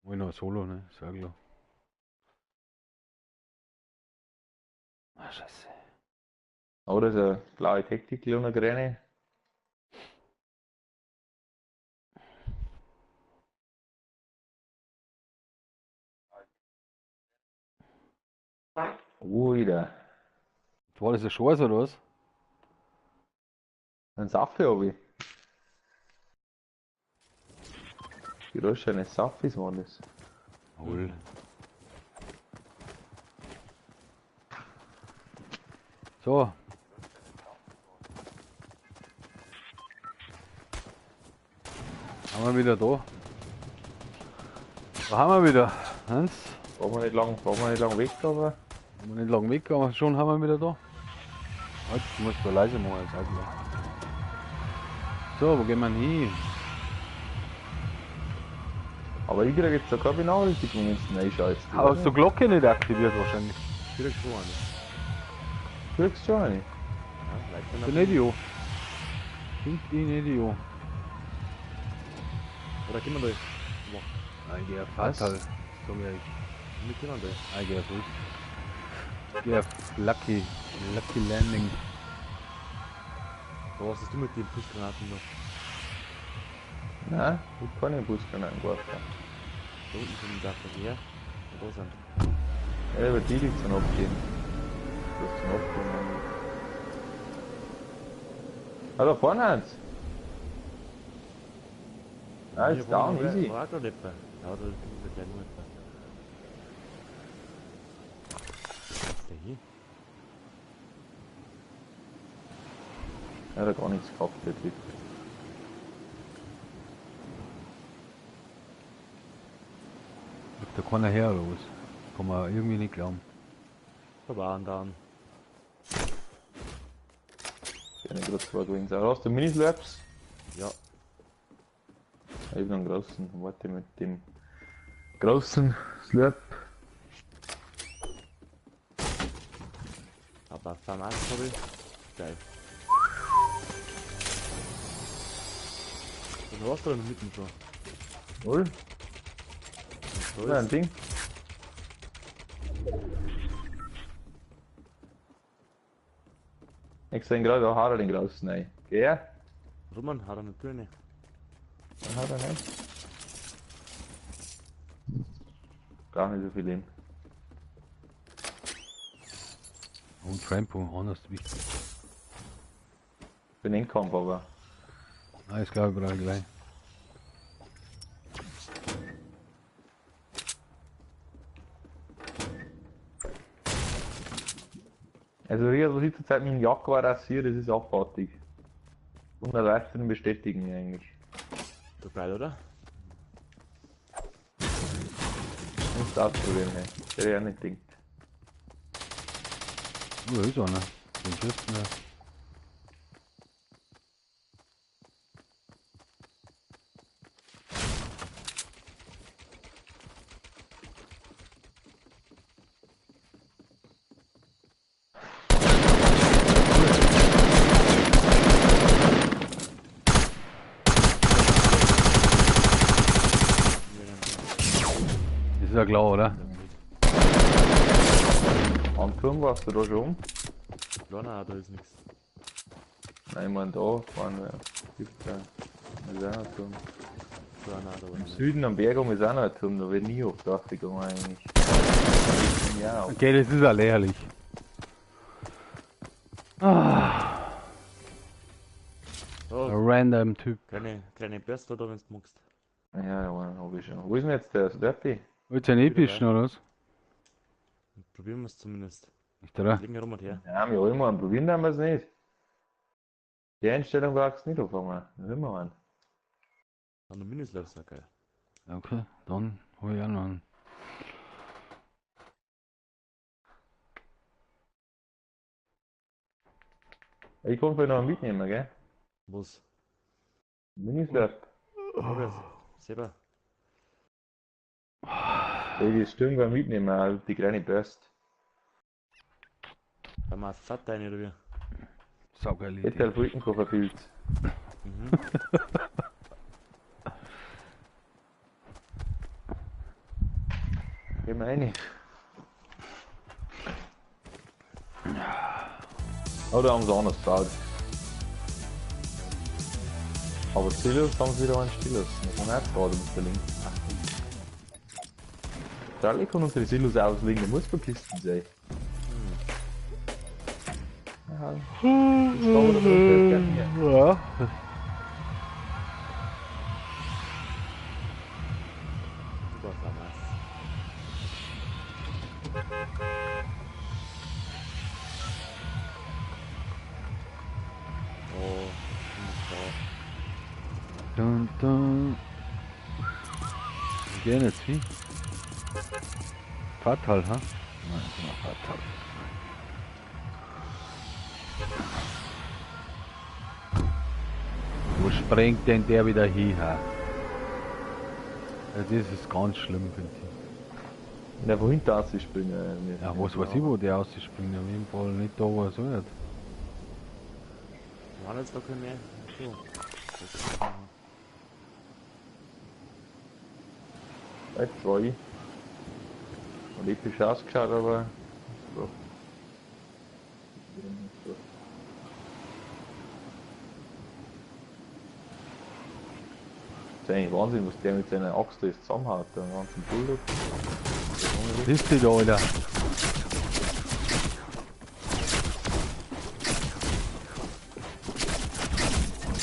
Mach ich noch ein Solo, ne? Sag klar. Ah, scheiße. Aber das ist eine blaue Tactical und eine grüne. Ui, da. War das eine Chance oder was? Ein Safi hab ich. Geräusche eines Safis waren das. Hol. So. Haben wir wieder da. Da haben wir wieder. Hans. Brauchen wir nicht lang, brauchen wir nicht lang weg, aber. Haben wir nicht lang weg, aber schon haben wir wieder da. Jetzt muss ich da leise machen, jetzt auch. So, wo gehen wir denn hin? Aber ich krieg jetzt da keine Benachrichtigung, wenn du reinschaltest. Aber hast du Glocke nicht aktiviert wahrscheinlich? Ich krieg schon eine. Kriegst schon eine. Ja, leicht Bin nicht ich. Find ich nicht ich. Oder gehen wir da? Nein, geh auf Was? Fatal. Sag ich euch. Wir gehen da. Nein, geh auf Fuß. Geh auf Lucky. Lucky Landing. Aber was hast du mit den Fußgranaten noch? Nein, ich hab keine Busgranaten geworfen. Da unten von dem Dach her. Da sind. Ja, aber die liegt zum Abgeben. Das zum Abgeben. Ah, da vorne eins. Ah, ist down, easy. War da nicht mehr. Ja, da ist der kleine nicht mehr. Was ist der hier? Er hat gar nichts gehabt, der Typ. Kommt da keiner her oder was? Kann man irgendwie nicht glauben. Da waren down. Ja, nicht gerade zwei gewesen sein. Hast du Mini-Slurps? Ja. Ich hab noch einen großen. Warte mit dem großen Slurp. Aber Famas habe ich. Geil. Dann warst du da mitten schon. Null. Da Ja, ein ist Ding. Ich sehe gerade, da hat er den großen rein. Geh her. Roman hat er natürlich nicht. Dann hat er nicht. Gar nicht so viel Leben. Und Trampo, anders wichtig. Bin Endkampf, aber. Nein, ich glaube, ich brauche gleich. Also, Rias, was ich zurzeit mit dem Jaguar rasiere, das ist abartig. Und erleichtern bestätigen eigentlich. So geil, oder? Muss ausprobieren, ey. Der ja nicht denkt. Oh, da ist einer. Den schießt mir. Das ist ja klar, oder? Am Turm warst du da schon? Nein, da ist nichts. Nein, ich mein, da waren wir. Gibt ja. Da ist auch noch ein Turm. Nein, da war Im nichts. Süden am Berg oben ist auch noch ein Turm, da wird nie oft draufgegangen eigentlich. Ja, Okay, das ist ja lächerlich. Ah, Oh, random Typ. kleine Bürste da, wenn du magst. ja, ja, hab ich schon. Wo ist denn jetzt der Slurpee? Willst du einen epischen oder was? Probieren wir es zumindest. Nicht, oder? Legen rum und her. Ja, wir holen mal einen. Probieren wir es nicht. Die Einstellung brauchst du nicht anfangen. Dann hören wir einen. Dann noch Minislaps, ja geil. Okay, dann hol ich auch noch einen. Ich kann vielleicht noch einen mitnehmen, gell? Was? Minislurp. Hab ich selber. Ich die Stirn mitnehmen, also die kleine Burst. Bei mir fett eine oder wie? Saugeile Idee. Hätte halt Brückenkofferpilz. Mhm. Gehen wir rein. Oder haben sie anders gebaut? Aber Silos haben sie wieder einen Stillos. Das haben wir auch gerade mit der linken. Charlie kann unsere Silos auslegen, da muss man Kisten sein. Ja. Ja. Oh, Dun, dun. Wir gehen jetzt hin. Fahrtal, ha? Nein, ist noch Fahrtal. Wo springt denn der wieder hin, ha? Ja, das ist ganz schlimm, finde ich. Ja, wohin da ausspringen? Ja, was weiß ich, wo der ausspringt. Auf jeden Fall nicht da, wo er soll. Waren jetzt gar kein mehr? So. Jetzt war ich. Hat episch ausgeschaut, aber. So. Das ist eigentlich Wahnsinn, was der mit seiner Axt jetzt zusammenhaut, den ganzen Bulldog. Ist die da, Alter?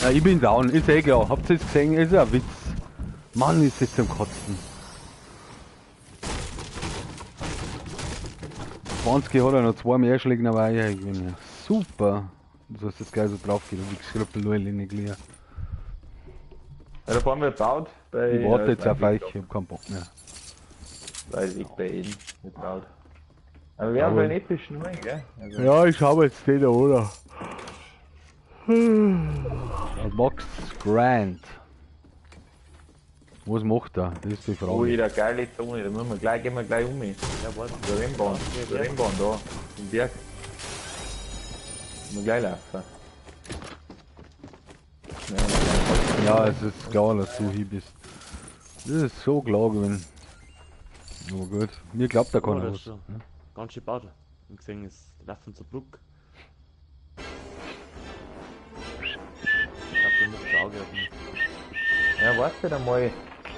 Ja, ich bin down, ist eh klar. Habt ihr es gesehen? Ist ja ein Witz. Mann, ist das zum Kotzen. 20 hat er noch zwei mehr Schläge dabei. Ja, ich bin ja super. Du hast das gleich so drauf geht, wie Geschrippel in die. Ja, da fahren wir gebaut. Bei, Ich warte jetzt auf euch, ich hab keinen Bock mehr. Weil ich bei Eden gebaut. Aber wir haben einen epischen Ring, gell? Also, Ja, ich habe jetzt den da, oder? Max Grant. Was macht er? Das ist die Frage. Oh, jeder geile Zone, da müssen wir gleich, gehen wir gleich um. Ja, warte. Der Rennbahn, der Rennbahn da, im Berg. Müssen wir gleich laufen. Ja, es ist klar, dass du hier bist. Das ist so klar gewesen. Aber gut, mir glaubt da keiner Oh, das was. ist schon ganz schön gebaut. Und gesehen, es laufen zur Brücke. Ich glaube, der macht das Auge auf mich. Ja, warte einmal.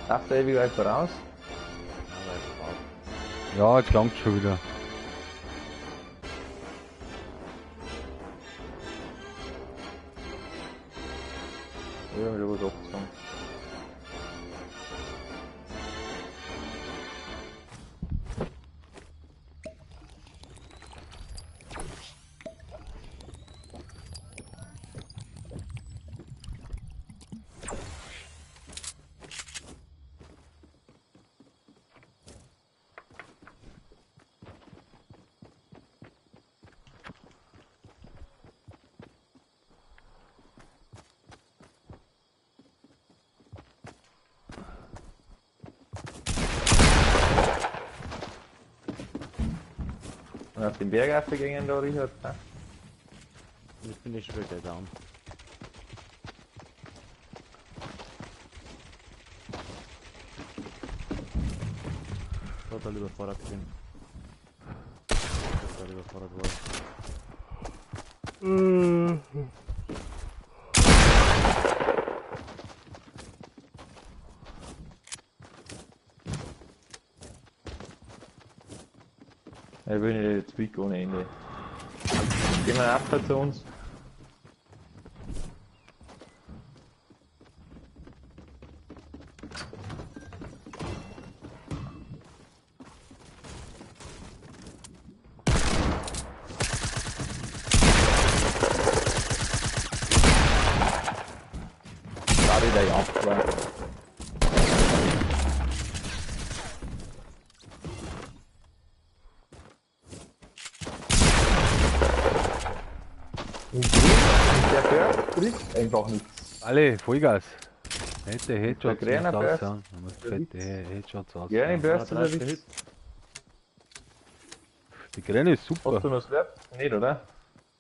Lauf da ewig weit voraus. Aber er ist gebaut. Ja, jetzt langt schon wieder. Ich hab schon was abgezogen. Und auf den Berg raufgegangen da, Richard. Ne? Und ich bin nicht schon wieder down. Total überfordert bin. Total überfordert worden. Ich bin jetzt weak ohne Ende. Gehen wir ab zu uns. Da wieder Jagd war. Und der Berg trifft einfach nichts. Alle, Vollgas. Fette Headshots Der musst Grüne Burst. raushauen. Du musst fette Headshots Ja, raushauen. im Burst Ja, ist der Witz. Die Grüne ist super. Hast du noch Slurp? Nicht, oder?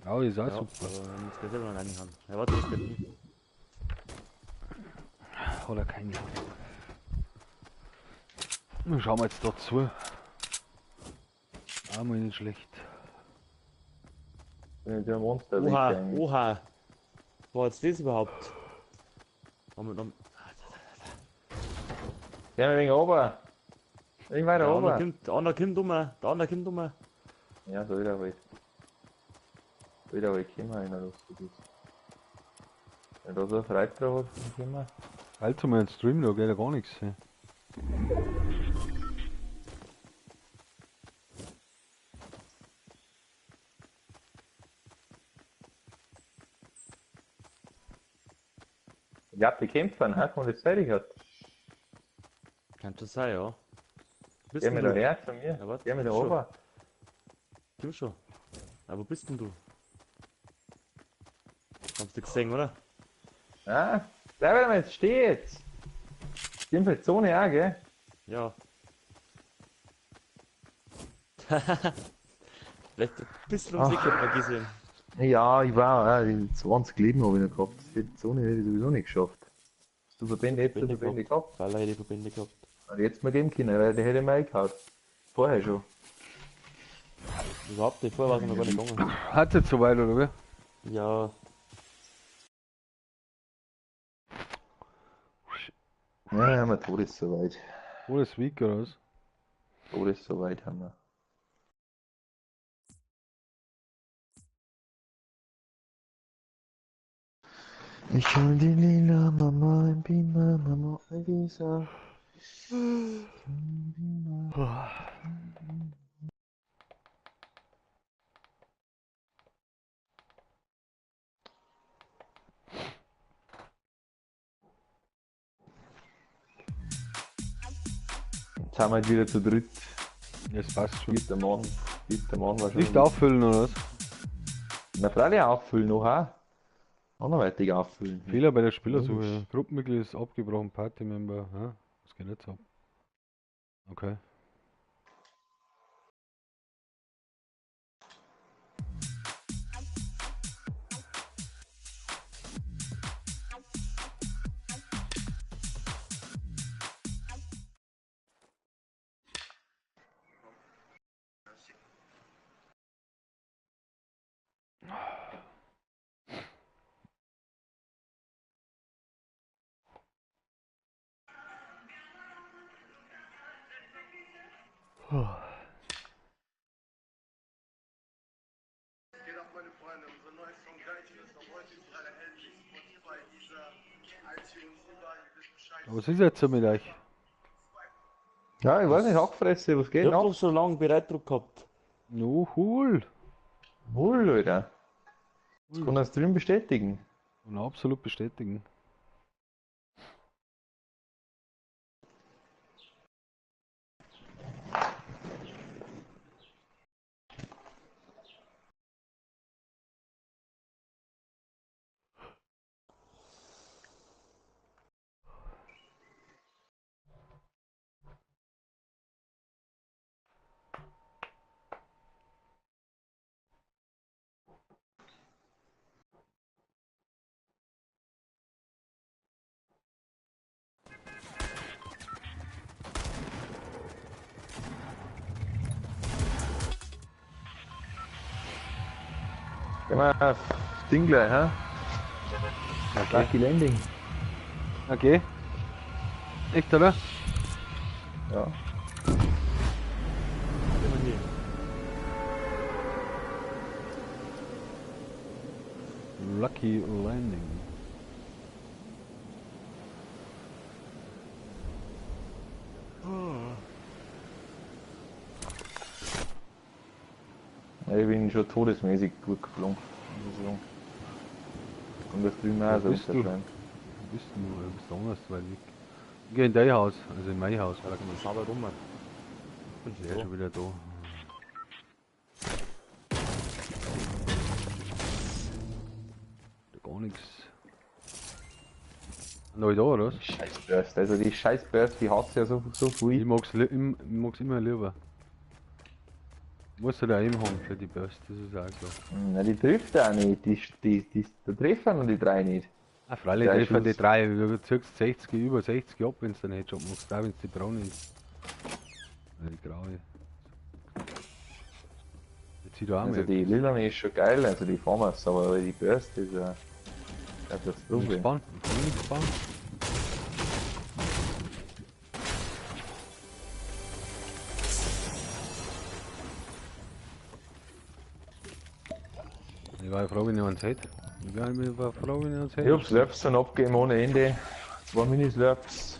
Ja, ist auch Ja, super. aber man muss das selber noch reinhauen. Ja, warte, ich bin. Hat er keine. Dann schauen wir jetzt da zu. Auch mal nicht schlecht. Bin ich der Monster Oha, weg eigentlich. oha. Was war jetzt das überhaupt? Haben wir noch. Geh mal wegen oben. Wegen weiter Der andere oben. kommt, der andere kommt um, der andere kommt um. Ja, so wieder halt. Wieder halt kommen, wenn er lustig ist. Wenn da so ein Freitag hat, dann kommen. Halt mal einen Stream, da geht ja gar nichts. Hey. Ja, die kämpfen, hä? Kommt das fertig hat. Kann schon sein, ja. Bist Geh denn mir da du? her zu mir. Ja, warte, Geh mir da schon. oben. Komm schon. Aber wo bist denn du? Hast du gesehen, oder? Ah, bleib mal jetzt steht. Die für Zone auch, gell? Ja. Vielleicht ein bisschen ums Eck hätte man gesehen. Ja, ich war, ja, die 20 Leben habe ich noch gehabt. Die Zone hätte ich sowieso nicht geschafft. Hast du Verbände, hättest du Verbände gehabt? Weil er hätte Verbände gehabt. Und jetzt mal geben können, weil die hätte ich mir eingehauen. Vorher schon. Überhaupt nicht, vorher war es noch gar nicht gegangen. Hat jetzt soweit, oder wie? Ja, Ja, ja, mein Tod ist soweit. Oder ist Week oder was? Tod ist soweit, haben wir. Ich hol die lila Mama im Beamer, Mama Elisa. Jetzt haben wir halt wieder zu dritt. Das passt schon. Vierter Mann. Vierter Mann war schon. Nicht auffüllen, oder was? Na, freilich auffüllen noch, auch. Anderweitig auffüllen. Fehler bei der Spielersuche. Gruppenmitglied ist abgebrochen, Party-Member. Hä? Was geht jetzt ab? Okay. Geht ab, meine Freunde. Unser neues Song Geilchen ist noch heute überall erhältlich. Spotify, Deezer, iTunes, überall. Ihr wisst Bescheid. Aber was ist jetzt so mit euch? Ja, ich weiß nicht, Hackfresse, was geht ich hab noch? doch schon lange Bereitdruck gehabt. No, cool. Null, Alter. Das kann der Stream bestätigen. Und absolut bestätigen. Gehen wir auf Ding gleich, hä? Lucky Landing. Okay. Echt, oder? Ja. Immer hier. Lucky Landing. Ja, ich bin schon todesmäßig gut geflogen. Muss ich sagen. Und das drüben auch Wo so bist du? unterschreiben. Wo bist denn du? Du bist anders weit weg. Ich geh in dein Haus, also in mein Haus. Ja, da kommt man sauber rum. Bin schon Der ist da. schon wieder da. Gar nichts. Neu da, oder was? Scheiß Burst, also die scheiß Burst, die hasst ja so, so Ich viel. mag's, ich mag's immer lieber. Muss du da eben haben für die Burst, das ist auch klar. Na, die trifft auch nicht, da treffen noch die drei nicht. Ah, freilich Drei treffen die Schuss. drei, du ziehst 60, über 60 ab, wenn du den Headshot machst, auch wenn es die braune ist. Die graue. Zieh da auch Also mal. die Lilane ist schon geil, also die Farmers, aber die Burst ist ja Bin Katastrophe. gespannt. Bin gespannt. Ich war froh, wenn ich eins hätte. Ich war froh, wenn ich eins hätte. Ich hab Slurps dann abgegeben ohne Ende. 2 Mini-Slurps.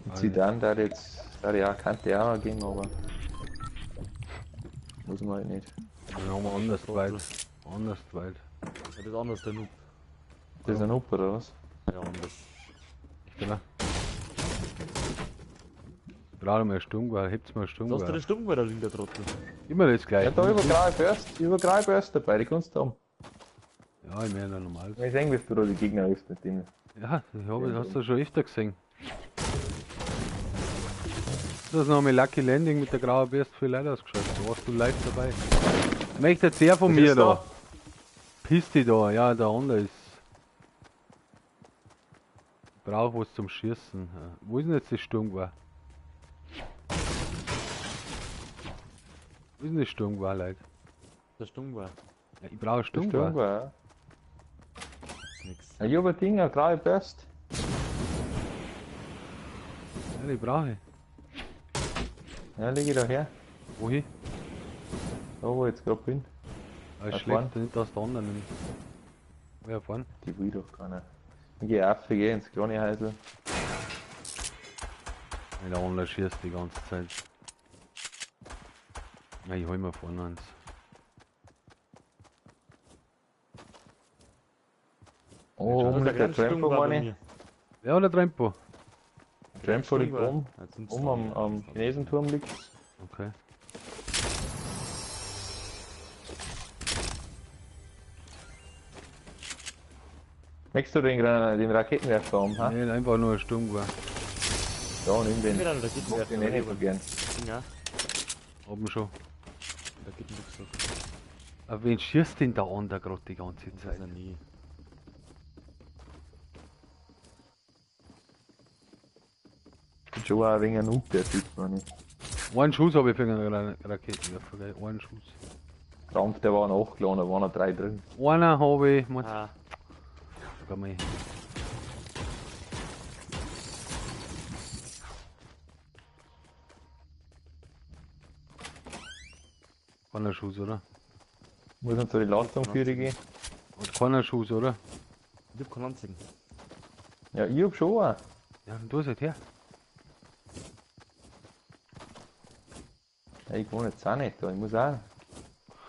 Und Zidane, der hat jetzt, der ja, kannte ich auch noch geben, aber muss man halt nicht. Dann haben wir anders weit. Anders weit. Ja, das ist anders, der Noob. Das ist ein Noob, oder was? Ja, anders. Echt, oder? Ich brauche mal Sturmgewehr, hebt's mal Du hast Sturmgewehr. du den Sturmgewehr da liegen, der Trottel. Immer das gleiche. Ja, da über graue Burst, über graue Burst dabei, die kannst du haben. Ja, ich meine normal. Wir sehen, wie du da die Gegner bist mit dem. Ja, das hast du schon öfter gesehen. Das ist noch mit Lucky Landing mit der grauen Burst viel Leid ausgeschaut. Da warst du live dabei. Möchte jetzt sehr von Was mir ist da. da? Piss dich da, ja, der andere ist. Ich brauch was zum Schießen. Wo ist denn jetzt das Sturmgewehr? Wo ist denn das Sturmgewehr, Leute? Der Sturmgewehr. Ja, ich brauche ein Sturmgewehr. Sturmgewehr, ja. Nix. Ja, ich hab ein Ding, eine graue Burst. Ja, die brauche ich. Ja, leg ich da her. Wohin? Da, wo ich jetzt grad bin. Ah, ist Da schlecht, nicht dass der andere nimmt. Wer fahren? Die will doch keiner. Ich geh auf, ich geh ins kleine Häusl. Der andere schießt die ganze Zeit. Ja, ich hol mir vorne eins. Oh, oben liegt der Trampo, meine ich. Ja, der Trampo. Trampo liegt oben. Oben am Chinesenturm liegt. Okay. Möchtest du den Raketenwerfer haben, ha? Nee, einfach nur ein Sturmgewehr. Ja, nimm den. Ich will einen Raketenwerfer. Den nenne ich so gern. Ja. Oben schon. Raketenrucksack. Aber wen schießt denn der andere gerade die ganze Das Zeit? weiß ich nie. Bin schon auch ein wenig ein Noob, der Typ, meine ich. Einen Schuss habe ich für einen Raketenwerfer, gell? Einen Schuss. Krampf, der war nachgeladen, da waren noch 3 drin. Einer habe ich, meinst Ah. du? Mal. Keiner Schuss, oder? Muss noch zu den Lastung-Führer gehen. Und keiner Schuss, oder? Ich hab keinen einzigen. Ja, ich hab schon einen. Ja, dann tu es halt her. Ja, ich wohne jetzt auch nicht da, ich muss auch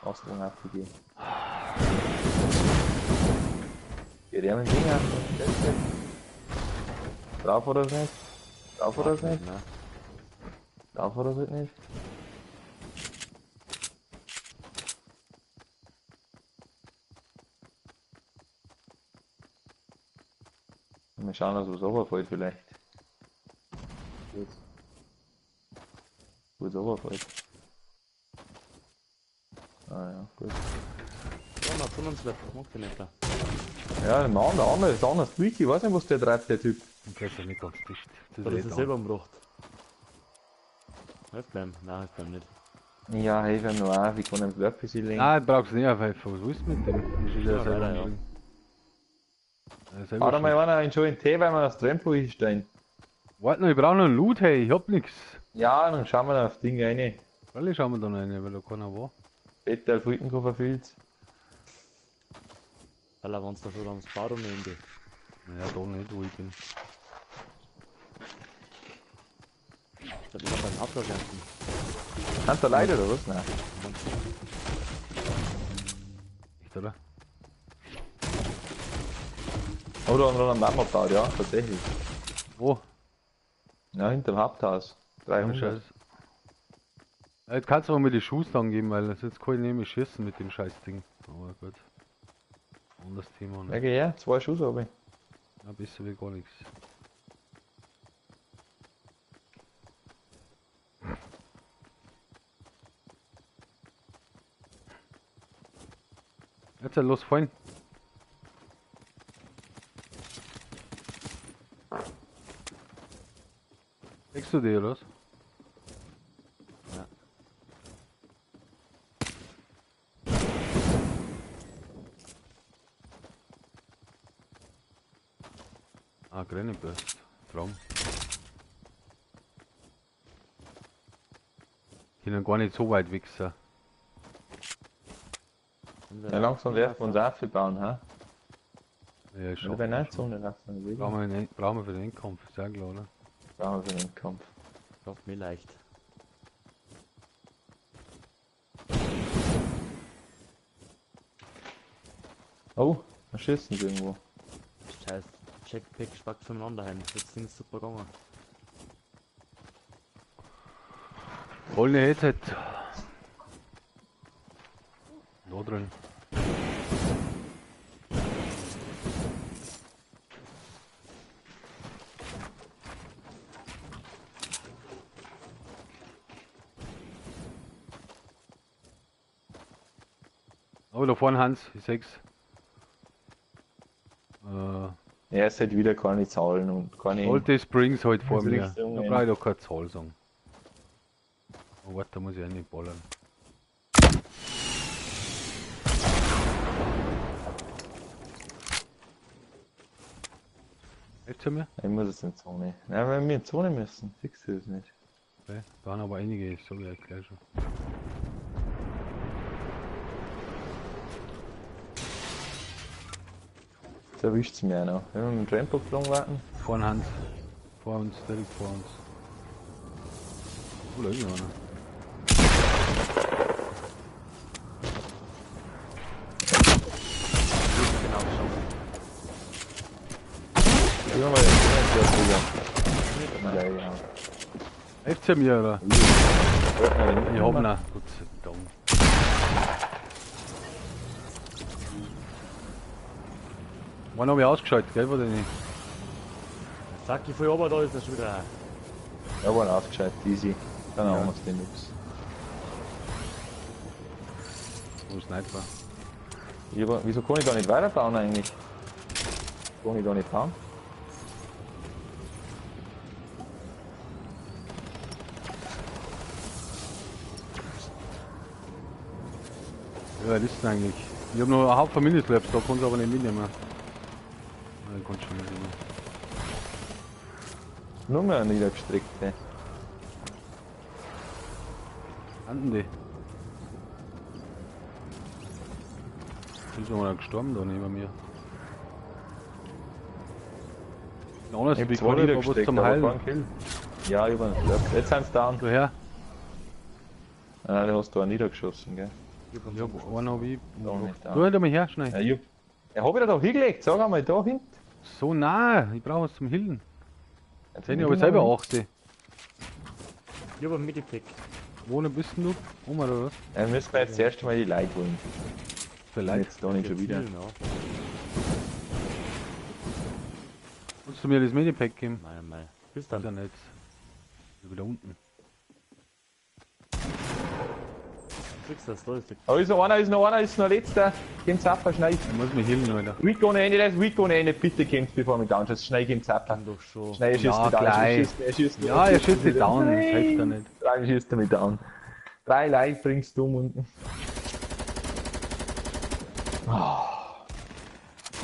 Lastung gehen. Geht der mit dem Ding auf? Drauf oder nicht? Drauf oder nicht? Nein. Drauf oder nicht? Mal schauen, dass was runterfällt vielleicht. Gut. Gut runterfällt. Ah ja, gut. Ja, na, zu uns ich mag den nicht da. Ja, der Mann, der andere ist anders durch. Ich weiß nicht, was der treibt, der Typ. Und der ist ja nicht ganz dicht. Das Da ist ist eh er selber umgebracht. Hilf bleiben. Nein, hilf bleiben nicht. Ja, helf ihm noch auf, ich kann ihm Slurpee legen. Nein, brauchst du nicht aufhelfen. Was willst du mit dem? Das ist ja Ja, selber leider, ja. umbringen. Ja, selber Hau da mal schuld. einer einen schönen Tee, weil wir das Trampo hinstellen. Warte noch, ich brauche noch einen Loot, hey, ich hab nix. Ja, dann schauen wir da aufs Ding rein. Freilich schauen wir da noch rein, weil da keiner war. Peter Frütenkoffer fühlt. Weil er wenn's da schon am Spar ohne Ende. Naja, da nicht, wo ich bin. Ich hab mich beim Abschlag landen. Sind da Leute oder was? Nein. Echt, oder? Oder haben wir einen Baum abgebaut, ja, tatsächlich. Wo? Ja, hinterm Haupthaus. 300. Scheiß. Ja, jetzt kannst du auch mir die Schuss angeben, weil das jetzt kann ich nicht mehr schießen mit dem Scheißding. Aber gut. Anderes Thema. Ne? Ja, geh her, 2 Schuss habe ich. Ja, besser wie gar nichts. Jetzt los fallen. Legst du dir, oder was? Ja. Können gar nicht so weit weg sein. Ja, langsam dürfen wir uns aufbauen, hä? Ja, schon. Oder wenn nicht Zone langsam wieder. Brauchen wir für den Endkampf, ist ja klar, oder? Brauchen wir für den Endkampf. Klappt mir leicht. Oh, da schießen sie irgendwo. Scheiß Checkpick spackt voneinander heim. Jetzt sind super gegangen. Goldene Headset. Da drin. Oh, da vorne Hans, ich sechs. Ja, es hat wieder keine Zahlen und keine. Alte Springs halt vor mir. Richtung, Da brauche ich doch keine Zahl sagen. Oh, warte, da muss ich auch nicht ballern. Helft ihr mir? Ich muss jetzt in Zone. Nein, weil wir in Zone müssen. Siehst du das nicht? Okay, da waren aber einige, ich sag ja gleich schon. Jetzt erwischt's mich auch noch. Wenn wir mit dem Trampo geflogen warten. Vor Hans. Vor uns, direkt vor uns. Oh, da ist noch einer. Genau, schon. Ja, mal den. Ja, ja. Helft ihr mir, oder? Ich hab ihn. Gott sei Dank. Wann hab ich ausgeschaltet, gell, oder nicht? Sag ich voll oben, da ist er schon wieder. Ja, war ausgeschaltet, easy. Dann haben wir's den Nux. Wo Sniper? Wieso kann ich da nicht weiterbauen eigentlich? Kann ich da nicht bauen? Ja, was ist denn eigentlich? Ich hab noch einen Haufen Minislabs, da kannst du aber nicht mitnehmen. Nein, kannst du schon mitnehmen. Nur mehr niedergestreckte. Landen die? Sind schon mal gestorben da neben mir. Anders, Ich hab wie zwei kann ich was zum Heilen? Ja, ich hab einen Slurp. Jetzt sind sie down. Woher? Ah, den hast du auch niedergeschossen, gell? Ja, einen hab ich. Da nicht down. Du, halt mal her, schnell. Ja, ich hab, ja, hab ich da hingelegt, sag einmal, da hinten. So nah, ich brauch was zum Hillen. Jetzt Den ich aber selber 8. Ich hab einen Medipack. Wo bist denn du? Oma oder was? Ja, müssen wir jetzt erst mal die Leute holen. Vielleicht. Jetzt da nicht schon wieder. Zielen, ja. Kannst du mir das Medipack geben? Nein, nein. Bis Ist ja dann. nicht. Ist wieder unten. Kriegst das, da ist der. Oh, ist noch einer, ist noch einer, ist noch letzter. Kommt's ab, schnell. Ich muss mich healen, Alter. Weak ohne Ende, das Weak ohne Ende, bitte kommt's, bevor wir down schießt. Schnell kommt's ab. Kann doch schon. Schnell schießt Ja, mich down, gleich. er schießt, Ja, er schießt dich down, das hilft ja nicht. Drei schießt er mich down. 3 Leute bringst du um unten.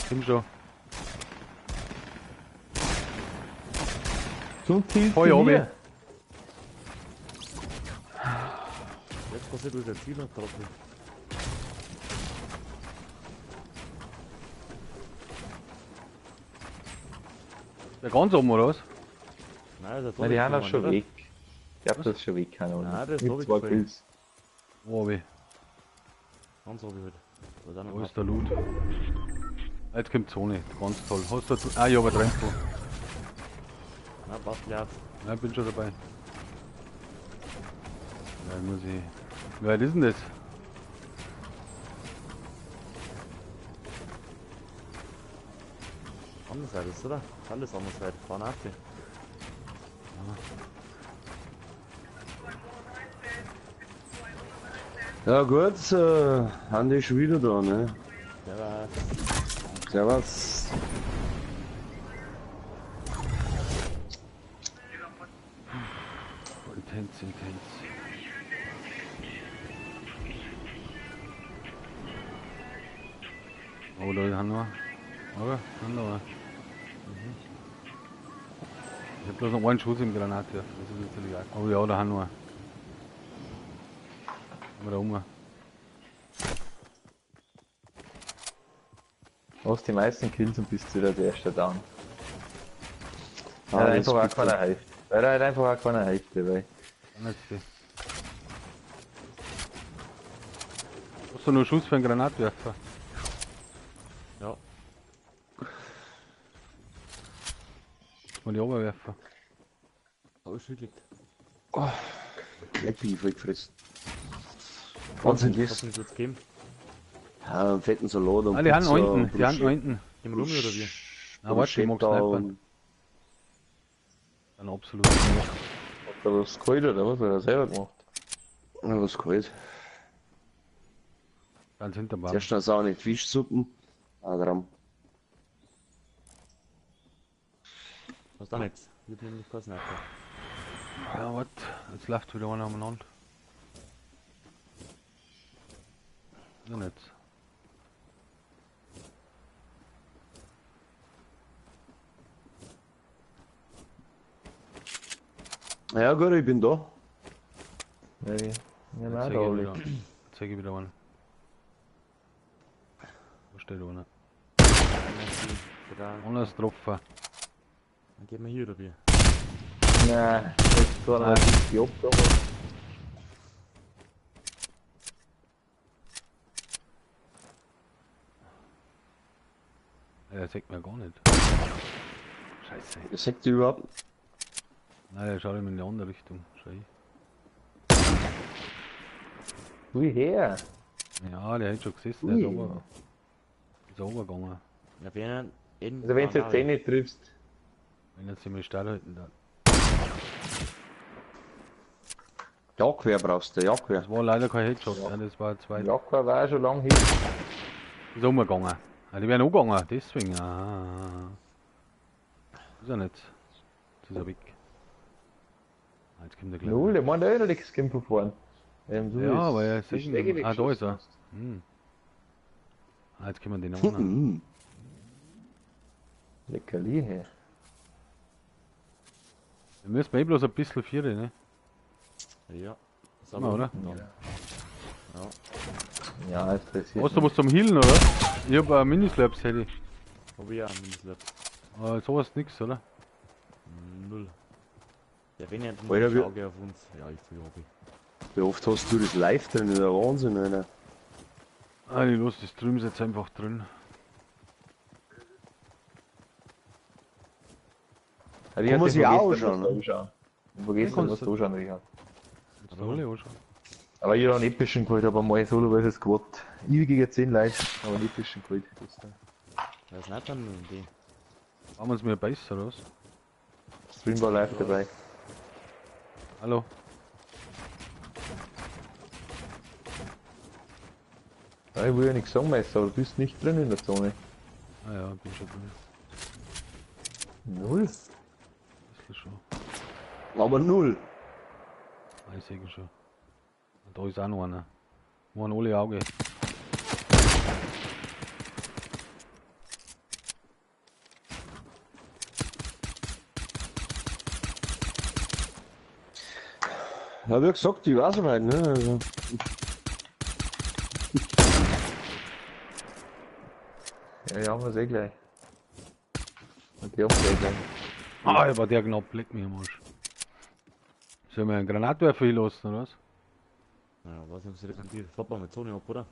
Stimmt schon. Zum Ziel. Voll oben. Jetzt passiert wieder Ziel und Trottel. Der ganz oben, oder was? Nein, der ist Nein, die haben auch schon oder? weg. Ich glaub, das ist schon weg, keine Ahnung. Nein, der ist Mit da 2 weggefallen. Kills. Wo hab ich? Ganz oben halt. Da ist auch noch Wo ist der Loot? Jetzt kommt Zone, ganz toll. Hast du ah, ich hab ein Trempo. Na, passt gleich auf. Nein, ich bin schon dabei. Ja, muss ich. Wie weit ist denn das? Andere Seite ist, oder? Alles andere Seite. Fahren auf die. Ja gut, Andi ist schon wieder da, ne? Servus. Servus. Intens, intens. Oh, da haben wir. Oder? Haben wir. Mhm. Ich hab bloß noch einen Schuss im Granatwerfer, das ist natürlich auch. Oh ja, da haben wir. Wir da um. Hast die meisten Kills und bist wieder der erste down. Ah, Weil das einfach auch ist keiner hilft. Weil halt einfach auch keiner hilft dabei. Hast du noch Schuss für einen Granatwerfer? Ja. Muss man die Oberwerfer. Hab ich schon geklickt. Oh, leck mich voll gefressen. Wahnsinn, Was das. denn jetzt gegeben? Ja, einen fetten Salat und Ah, die haben Pizza unten, und die haben unten. Gehen wir rum oder wie? Na, warte, ich mag Bruschetta Sniper. und Dann absolut. Hat er was geholt oder was? Hat er selber gemacht? Ja, was geholt. Ganz hinterm Baum. Zuerst noch saure Fischsuppen. Ah, dran. Hast auch nichts. Ich hab nämlich keinen Sniper. Ja, warte, jetzt läuft wieder einer umeinander. Ja, nicht. Ja gut, ich bin da. Nee, ich Jetzt auch zeig da ich alle. wieder, zeig ich wieder einen. Wo steht einer? Einer Einer ist getroffen. Dann gehen wir hier oder wie? Nein, jetzt war noch die abgegangen. Ja, der sagt mir gar nicht. Scheiße. Das sagt ihr überhaupt. Nein, der schaut immer in die andere Richtung. Schau ich. Wie her? Ja, der hat schon gesessen, der ist Ui. ober, ist obergegangen. Ja, wenn in. Also wenn du jetzt eh nicht triffst. Wenn jetzt ziemlich stark halten da. Jagdwehr brauchst du, Jagdwehr. Das war leider kein Headshot, ja. Das war zwei. Jakob war auch schon lange hin. Ist umgegangen. Ah, die wären angegangen, deswegen. Ah. Ist er nicht. Jetzt ist er weg. Ah, jetzt kommt der gleich. Null, der meint auch noch nichts kommt von vorn. Du Ja, aber er ist bist sicher. eh Ah, da ist er. Hm. Ah, jetzt kommen die noch an. Mhm. Leckerli, hey. Wir müssen eh bloß ein bisschen vieren, ne? Ja. Immer, oder? Ja. Ja, ist interessiert. Hast du was zum Healen, oder? Ich hab ein Minislurps, hätte ich. Hab ich ja einen Minislap. Aber sowas nix, oder? Null. Der wenn nicht Alter, wir- Auge auf uns. Ja, ich fühle Hobby. Wie oft hast du das live drin? Das ist der Wahnsinn, Alter. Ah, ich lass die Streams jetzt einfach drin. Kann man sich auch anschauen, ne? ne? Ich vergessen, was du anschauen, Richard. Jetzt alle anschauen. Aber ich hab einen epischen geholt, aber mal solo, weil es gewagt. Ich gegen 10 Leute, aber einen epischen geholt. Wer Sniper denn die? Machen wir uns mir besser, oder was? Stream war live dabei. Hallo? Ja, ich will ja nichts sagen, Meister, aber du bist nicht drin in der Zone. Ah ja, bin schon drin. Null? Bisschen schon. Aber null. Ah, ich sehe schon. Und da ist auch noch einer. Machen alle Auge. Ja, wie gesagt, ich weiß es halt, ne? Also. Ja, die haben wir's eh gleich. Und die haben's eh gleich. Ah, war der knapp, leck mich am Arsch. Sollen wir einen Granatwerfer hinlassen, oder was? Ja, weiß nicht, ob sie das rentiert. Fahrt mal mit Zone ab, oder?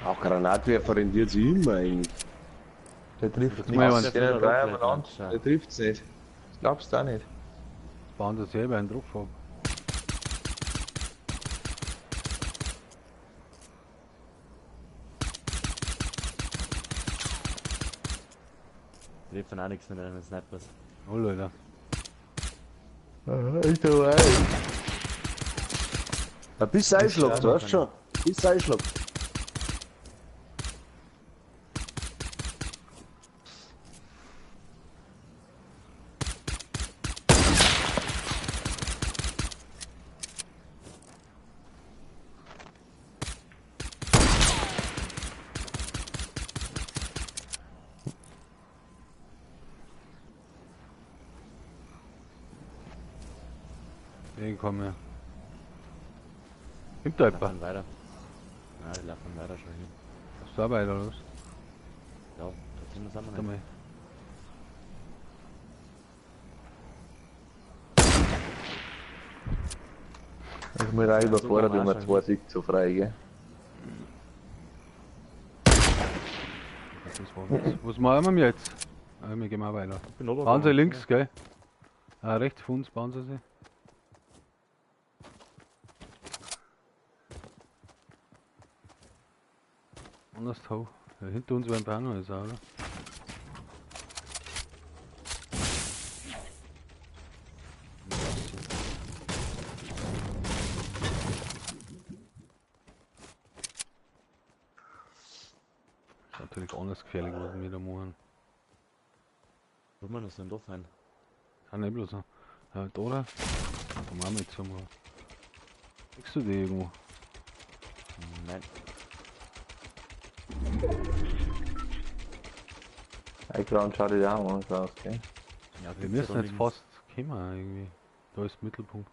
Auch Granatwerfer rendiert sich immer eigentlich. Der trifft mal nichts. jemand- Der drei umeinander. Der trifft's nicht. Das glaubst du auch nicht. Jetzt bauen sie selber einen drauf ab. Trifft dann auch nichts mit einem Snipers. Null, Alter. Ich dabei. Ja, bis einschlägt, weißt du schon. Bis einschlägt. Ich komme. Kommt da Laufen jemand? weiter. Nein, die laufen weiter schon hin. Hast du auch weiter, oder was? Ja, da sind wir Warte nicht. mal. Ich muss auch überfordert, so wenn man kann zwei sieht, so frei, gell? Das war was. Was machen wir jetzt? Ah, wir gehen auch weiter. Ich bin runtergegangen. Bauen sie links, gell? Ah, rechts von uns bauen sie sich. Anders hoch. Ja, hinter uns werden auch noch ist, oder? Ist natürlich anders gefährlich, was wir da machen. Wollen wir noch so ein Dorf rein? Kann nicht bloß noch. Ja, da, oder? Da machen wir jetzt einmal. Kriegst du die irgendwo? Nein. Highground schaut ja auch anders aus, gell? Ja, Wir müssen jetzt fast kommen irgendwie. Da ist Mittelpunkt.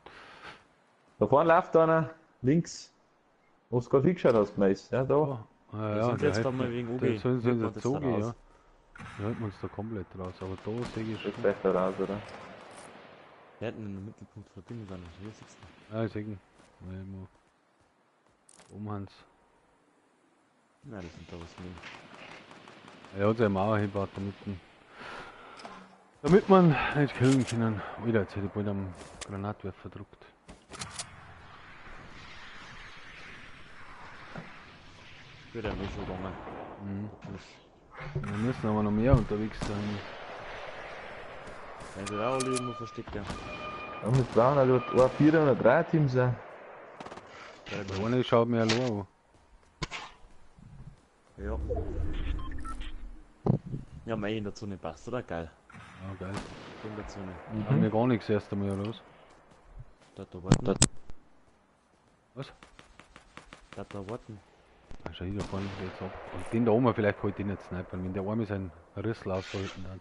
Da vorne läuft einer, links. Wo du gerade hingeschaut hast, Mais. Ja, da. Oh, ah, Da ja, sind sie da jetzt hätten- da mal wegen Da OG. sollen sie Holt man jetzt das dann Zogi, raus. ja. Da halten wir uns da komplett raus. Aber da sehe ich Das schon. ist besser raus, oder? Wir hätten einen Mittelpunkt von Ding sein. Hier siehst du. Ja, ich sehe ihn. Ja, immer. Oben haben's. Nein, das sind da was mit. Er hat seine Mauer hingebaut, damit man nicht killen können. Alter, jetzt hätte ich bald am Granatwerfer gedruckt. Wird ja nicht so gegangen. Mhm. Wir müssen aber noch mehr unterwegs sein. Wenn sie da alle irgendwo versteckt, ja. Ja, mit brauchen halt ein 4 oder 3 Teams auch. Der eine schaut mir allein an. Ja. Ja, mei, in der Zone passt, oder? Geil. Ja, geil. In der Zone. Haben wir gar nichts erst einmal, oder was? Da, da warten. Was? Da, da warten. Ah, schau hier, da vorne geht's ab. Und den da oben, vielleicht kann ich den nicht snipern, wenn der Arme seinen Rüssel ausgehalten hat.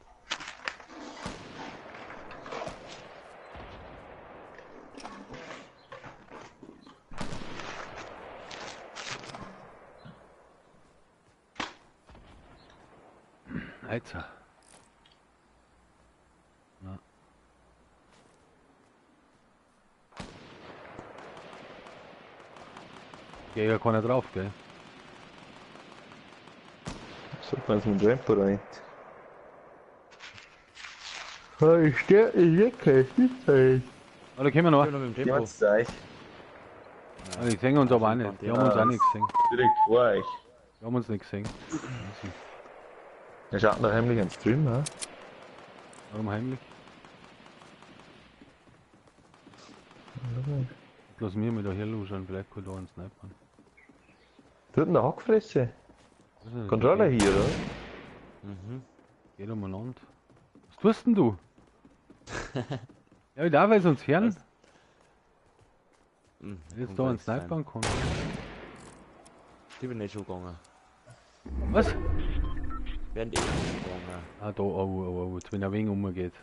Alter. Na. Geht ja keiner drauf, gell? Sollte man es mit Ramp oder nicht? Ich stehe wirklich nicht. Ah, da kommen wir noch. Ich bin noch mit dem Tempo. Jemand euch. Ah, die sehen uns aber auch nicht. Die haben uns auch nicht gesehen. Direkt vor euch. Die haben uns nicht gesehen. Easy. Er schaut noch heimlich einen Stream, ne? Warum heimlich? Lass mich mal da hier luschern, vielleicht kann ich da einen snipern. Tut denn der Hackfresse? Weiß nicht, Controller geht, hier, oder? Mhm. Geht umeinander. Was tust denn du? Ja, ich darf es uns hören. Mhm. Wenn jetzt da einen snipern kann. Die bin nicht schon gegangen. Was? Während ich schon gegangen. Ah, da, oh, oh, oh, jetzt wenn er wenig umgeht.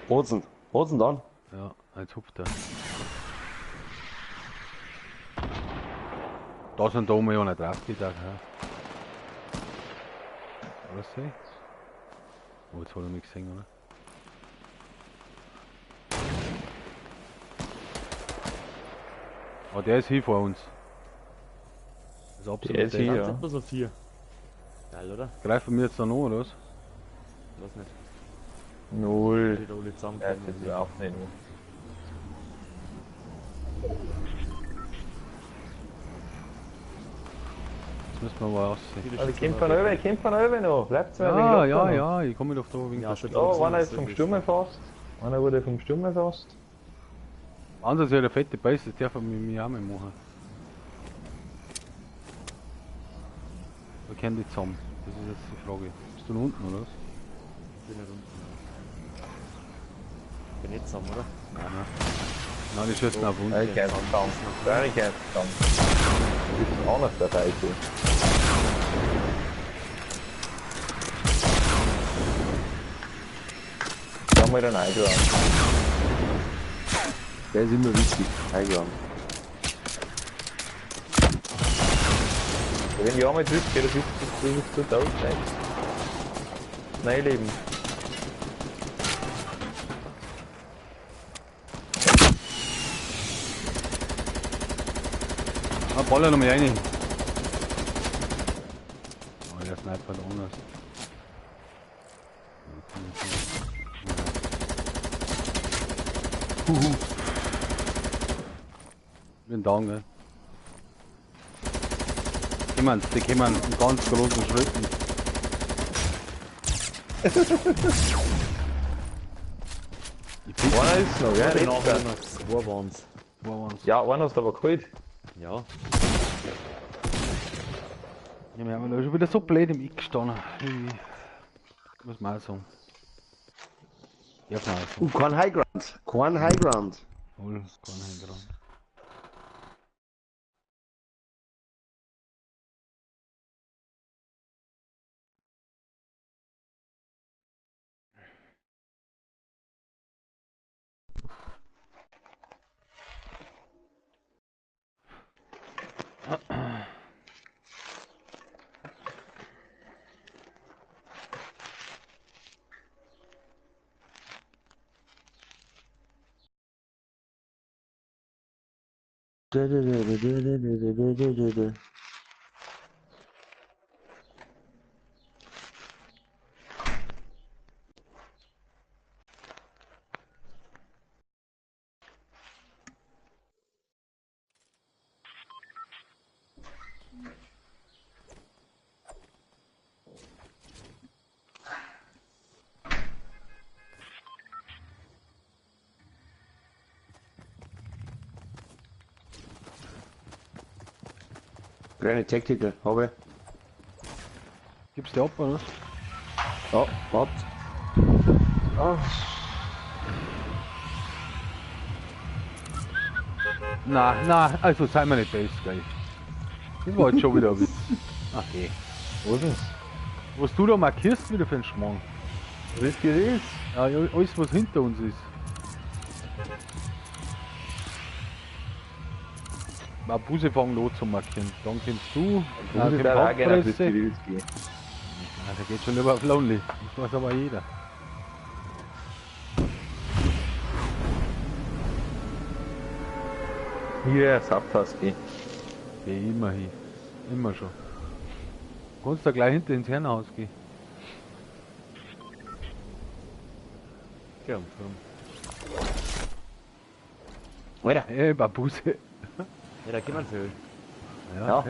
Hosen, Hosen dann. Ja, jetzt hupft er. Da sind da oben ja nicht drauf gedacht, ja. Was sehe ich? Oh, jetzt hat er mich gesehen, oder? Oh, der ist hier vor uns. Das ist absolut Der ist hier, Dann ja. sind wir so 4. Geil, oder? Greifen wir jetzt da noch, oder was? Lass nicht. Null. Die da alle Ja, zusammenkommen. das ist überhaupt nicht. Jetzt müssen wir mal aussehen. Also, kommt von oben, kommt von oben noch. Bleibt mal Ja, ja, ja, ich komme doch da wegen Ja, der schon. Da, einer ist vom Sturm erfasst. Einer wurde vom Sturm erfasst. Anders ja der fette Beiß, das darf er mit mir auch mal machen. Wir kennen die zusammen. Das ist jetzt die Frage. Bist du noch unten, oder was? Ich bin nicht unten. Bin nicht zusammen, oder? Nein. Nein, die schießen auf uns. Ich kämpfe zusammen. Ich kämpfe zusammen. Das ist auch noch dabei. So. Da haben wir den Highground. Der ist immer wichtig. Highground. Wenn ich einmal trifft, geht das bis zu 1000. Nein, Leben. Ah, Baller noch mal rein. Oh, der Sniper da anders. Huhu. Bin down, gell? Die kommen in ganz großen Schritten. Einer ist noch, gell? Nachher noch zwei waren's. Ja, einer hast du aber geholt. Ja. Ja, wir haben da schon wieder so blöd im Eck gestanden. Irgendwie. Muss man auch sagen. Darf man auch sagen. Kein Highground. Kein Highground. Null, kein Highground. Kleine Tactical, habe ich. Gibst du ab, oder? Ja, warte. Oh. Na, na, also sei mir nicht best, gell. Das war jetzt schon wieder ein Witz. Okay. Was denn? Was du da markierst wieder für einen Schmarrn? Was ist das? Ja, alles was hinter uns ist. Buse fangen an zu markieren. Dann kommst du. Buse darf auch gerne auf das Grills gehen. Ja, der geht schon über auf Lonely. Das weiß aber jeder. Hier, Safthaus gehen. Geh immer hin. Immer schon. Kannst da gleich hinter ins Herrenhaus gehen. Geh am Turm. Alter. Ey, Babuse. Ja, da kommen viel. Ja. Ja.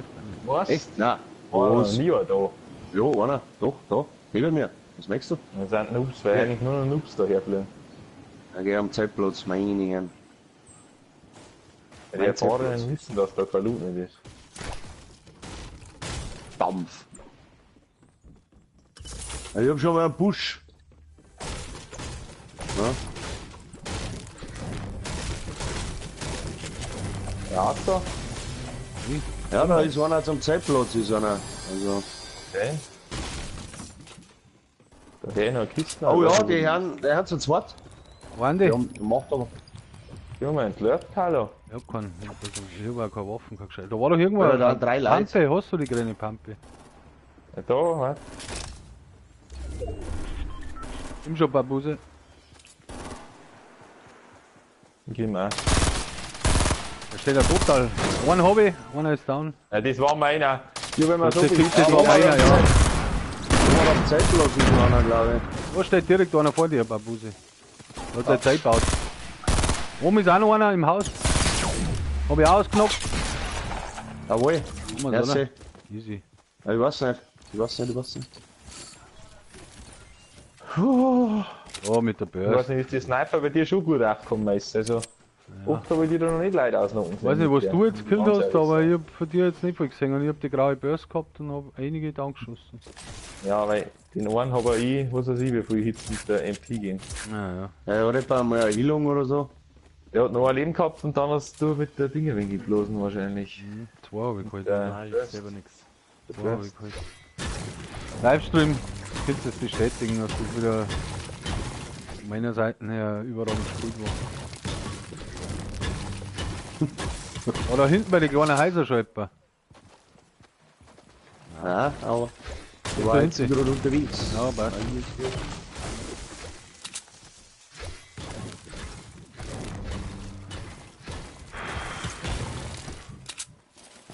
Was? Echt? Nein. Was? Nie war da. Ja, einer. Doch, da. Hinter mir. Was merkst du? Das sind Noobs, weil eigentlich nur noch Noobs daherfliegen. Da geh am Zeltplatz, meine Herren. Die Erfahrenen wissen, dass da kein Loot nicht ist. Dampf. Ja, ich hab schon mal einen Busch. Ja. Ja, da. Ja, da ist einer zum Zeltplatz, ist einer. Also. Okay. Da hätte ich noch eine Kiste. Oh ja, die Herren zu zweit. Waren die? Ja, macht aber. Die haben wir entlöbt, hallo. Ich hab keinen. Ich hab auch keine Waffen, keine gescheit. Da war doch irgendwo Ja, da drei Leute. Pampe, hast du die grüne Pampe? Ja, da, warte. Nimm schon Babuse. Geh mal. Da steht er total. Einen hab ich, einer ist down. Ja, das war meiner. Ich hab immer so Das, viel. das war meiner, ja. Da war am Zeltplatz ist noch einer, glaube ich. Da steht direkt einer vor dir, Babuse. Da hat der Zeit gebaut. Oben ist auch noch einer im Haus. Hab ich auch ausgenockt. Jawohl. Haben wir's, oder? Merci. Easy. Ja, ich weiß nicht. Ich weiß nicht, ich weiß nicht. Oh, mit der Ich weiß Börse. nicht, ist die Sniper bei dir schon gut aufgekommen ist. Also, oft habe ich die da noch nicht Leute ausnocken. Ich weiß nicht, was du jetzt gekillt hast, aber ich hab von dir jetzt nicht viel gesehen. Und ich hab die graue Börse gehabt und hab einige down geschossen. Ja, weil den einen habe ich, was weiß ich, wie viel Hits mit der MP gehen. Naja. Ja, oder etwa mal eine Heilung oder so. Der hat noch ein Leben gehabt und dann hast du mit der Dinge wenig geblasen wahrscheinlich. Mhm. Zwei hab ich geholt. Ja. Nein, ich selber nix. Zwei hab ich geholt. Livestream, kannst du das bestätigen, dass das wieder von meiner Seite her überragend gespielt war. Oder hinten bei den kleinen Häuser schon etwa. Ja, aber ich war jetzt gerade unterwegs. Ja, passt.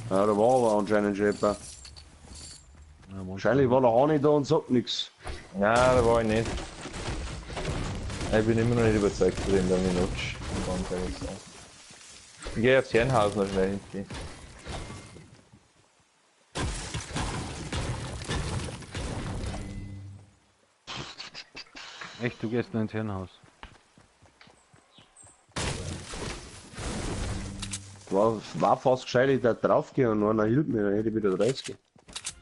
Ja, da war aber anscheinend schon jemand. Ja, Wahrscheinlich war der Hani da und sagt nichts. Nein, da war ich nicht. Ich bin immer noch nicht überzeugt von dem Minutsch. Ganz ehrlich sagen. Ich gehe aufs Herrenhaus noch schnell hinten. Echt, du gehst noch ins Herrenhaus. War fast gescheit, ich da draufgehen und einer hielt mir, dann hätte ich wieder 30.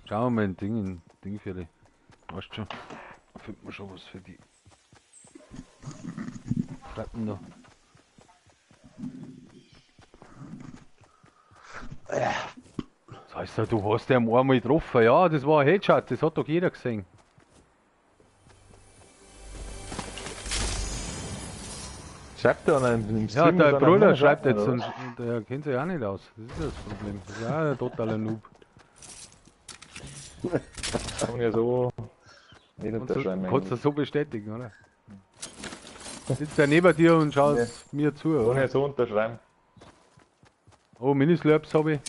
Schauen wir mal ein Ding in Ding für die. Weißt schon. Da findet man schon was für die. Fratten da. Das heißt ja, du hast den einmal getroffen. Ja, das war ein Headshot, das hat doch jeder gesehen. Schreibt da einer im Ja, Stream der ist einer Bruder mehr schreibt jetzt, oder und der kennt sich auch nicht aus. Das ist das Problem. Das ist ja ein totaler Noob. Kann man ja so nicht Kannst du, unterschreiben. kannst du so bestätigen, oder? Sitzt er neben dir und schaut Ja. mir zu, Kann oder? ja so unterschreiben. Oh, Minislurps habe ich.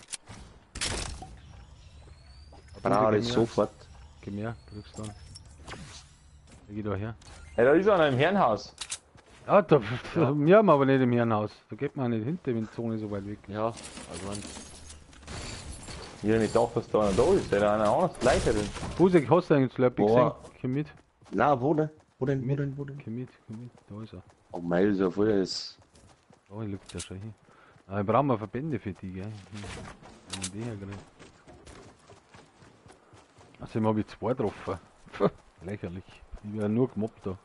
Brauche ich sofort. Gib mir, kriegst du dann. Ich geh da her. Hey, da ist einer im Herrenhaus. Ja, da, wir haben aber nicht im Herrenhaus. Da geht man auch nicht hinter, wenn die Zone so weit weg ist. Ja, also man, Ich hab nicht gedacht, dass da einer da ist. Da ist einer anders gleicher drin. Busek, hast du eigentlich Slurpee gesehen? Boah. Komm mit, Na, wo denn? Wo denn? Wo denn? Wo denn? komm mit, komm mit. Da ist er. Oh mei, ist ja voll das. Da liegt der schon hin. Aber wir brauchen wir Verbände für die, gell? Wenn wir die herkriegen. Außerdem habe ich zwei getroffen. Puh, lächerlich. Ich werde nur gemobbt da.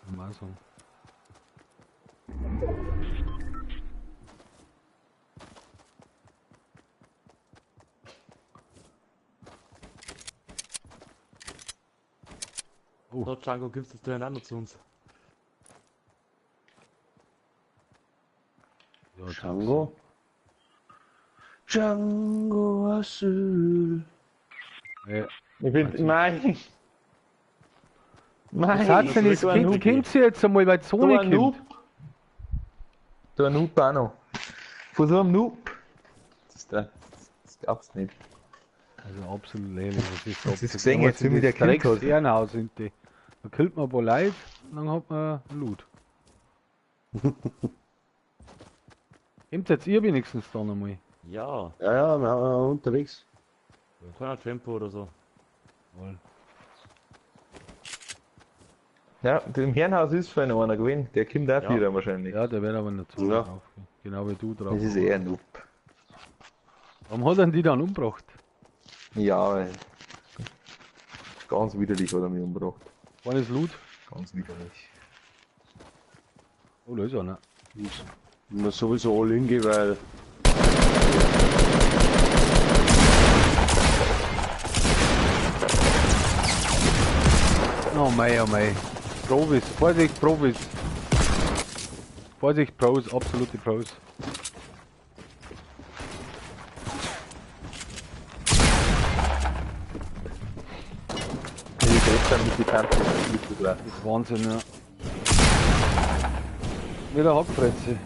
Muss man auch sagen. So, Django, gibst das durcheinander zu uns. Ja, Django. Django Asyl. Ja. Ich bin. Nein! Nein! Was hat denn das so ein Kind? Noob. Kennt sie jetzt einmal, weil die So Zone ein Noob. kommt? So ein Noob auch noch. Von so einem Noob. Das, ist der, das glaubst du nicht. Also absolut lächerlich. Das ist, Das ist gesehen, jetzt wie mich der Drecks gekillt hat. Herrenhaus sind die. Da killt man ein paar Leute und dann hat man Loot. Kommt jetzt ihr wenigstens dann einmal? Ja, Ja, ja, wir sind unterwegs. keiner Tempo oder so. Jawohl. Ja, im Herrenhaus ist vorhin noch einer gewesen. Der kommt auch Ja. wieder wahrscheinlich. Ja, der wird aber in der Zone Ja. draufgehen. Genau wie du drauf. Das ist eher ein Noob. Warum hat er die dann umgebracht? Ja, ey. Ganz widerlich hat er mich umgebracht. War das Loot? Ganz widerlich. Oh, da ist einer. Ich muss sowieso all in gehen, weil. Oh mei, oh mei. Profis, Vorsicht, Profis. Vorsicht, Pros, absolute Pros. Die Dreck mit die Tante. Das Das ist Wahnsinn, ja. Wieder Hackfretze.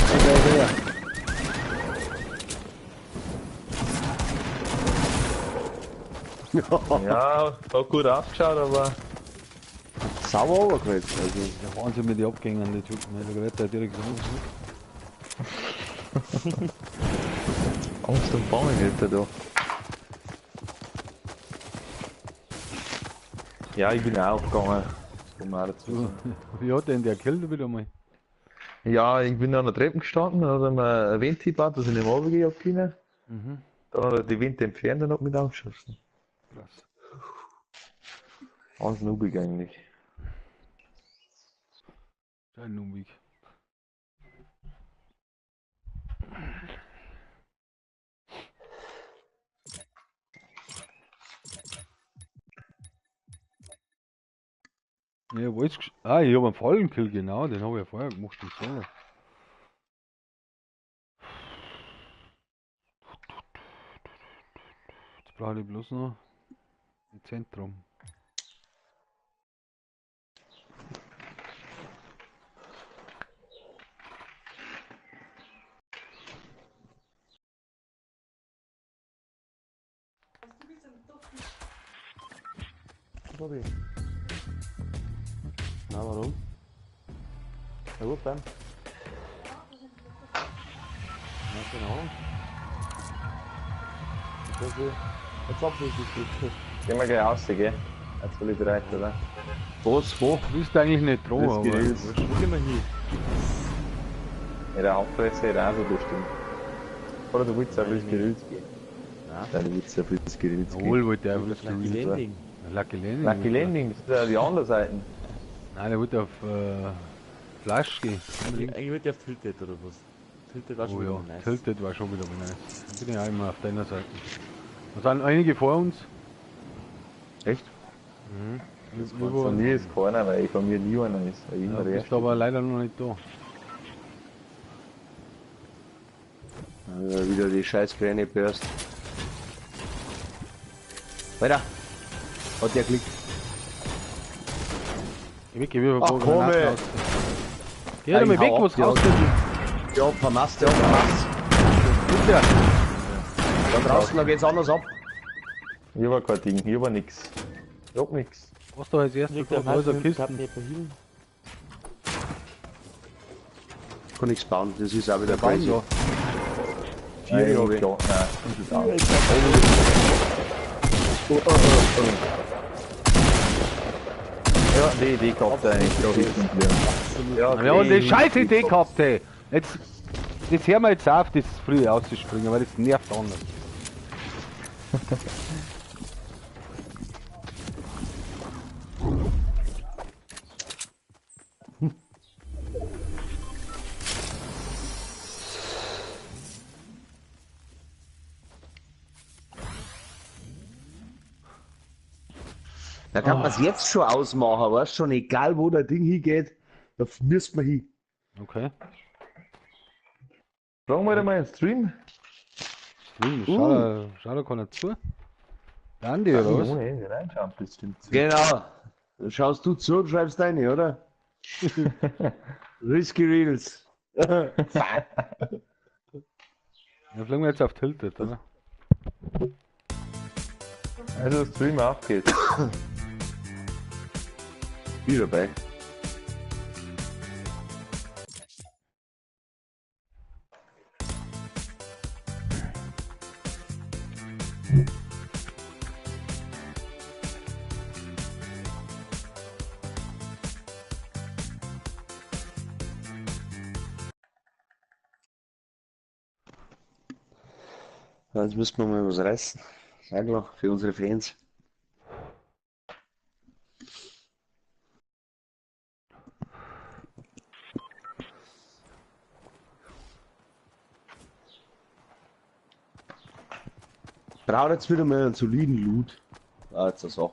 Hey, gleich her. Ja, hat gut ausgeschaut, aber Sauber runtergerettet. Also, Ja, Wahnsinn mit den Abgängen, die Typen. Da wird der direkt so. Angst und Bange wird er da. Ja, ich bin auch aufgegangen. Das kann man auch dazu sagen. Wie hat denn der gekillt wieder mal? Ja, ich bin an der Treppe gestanden, dann hat er mir ein Vent gebaut, dass ich nicht mehr runtergehen hab können. Mhm. Dann hat er die Wände entfernt und hat mich angeschossen. Krass. Ganz noobig eigentlich. Ein Numig. Ja, wo ist Ah, ich habe einen Fallenkill, genau, den habe ich ja vorher gemacht im Solo. Jetzt brauche ich bloß noch im Zentrum. Bobby. Na, warum? Na gut, dann. Na, keine Ahnung. Jetzt abschließend. Gehen wir gleich raus, gell? Jetzt will ich bereit, oder? Was? Wo? Du bist eigentlich nicht dran, Das aber. Grills. Wo gehen wir hin? Ja, der Hauptpresse ist auch so bestimmt. Oder du willst auf das Grills gehen. Nein. Nein, du willst auf das Grills gehen. Jawohl, wollte er auf das Lucky Grills. Landing. Lucky Landing. Lucky Landing, das ist ja die andere Seite. Nein, der wollte auf Flash gehen. Unbedingt. Eigentlich würde ich auf Tilted oder was? Tilted war schon Oh wieder ja, nice. Tilted war schon wieder mal nice. Da bin ich auch immer auf deiner Seite. Da sind einige vor uns. Echt? Mhm. Von mir ist keiner, weil ich von mir nie einer ist. Weil ich Ja, immer der bist Erste aber leider noch nicht da. Ja, wieder die scheiß kleine Burst. Weiter! Hat der Klick. Geh weg, geh weg, Ach, komm, ey. Geh doch mal weg, was Ja, raus. Ja, vermasst, ja, vermasst. Bitte. Da draußen, da geht's anders ab. Ich hab kein Ding, ich hab nix. Ich hab nix. Was da als erstes Liegt da? der Da ist eine Hals, Kiste. Kann nichts bauen, das ist auch wieder Baum crazy. da. Vier hab ich. Ja, nein, das ist auch. Oh, oh, oh, oh. Ja, die Idee gehabt eigentlich, da hinten geblieben. Ja, wir haben die scheiß Idee gehabt, ey. Jetzt, das hören wir jetzt auf, das früh auszuspringen, weil das nervt anders. Da kann man's jetzt schon ausmachen, weißt schon, egal wo der Ding hingeht, da müsst man hin. Okay. Fragen wir mal einen Stream. Stream, schau da keiner zu. Der Andi, oder was? Ohne Handy reinschauen, bestimmt. Genau. Dann schaust du zu und schreibst deine, oder? Risky Reels. Ja, fliegen wir jetzt auf Tilted, oder? Also Stream auf geht's. Wieder dabei. Jetzt müssen wir mal was reißen. Sag mal, für unsere Fans. Braucht jetzt wieder mal einen soliden Loot. Ah, jetzt eine Sache.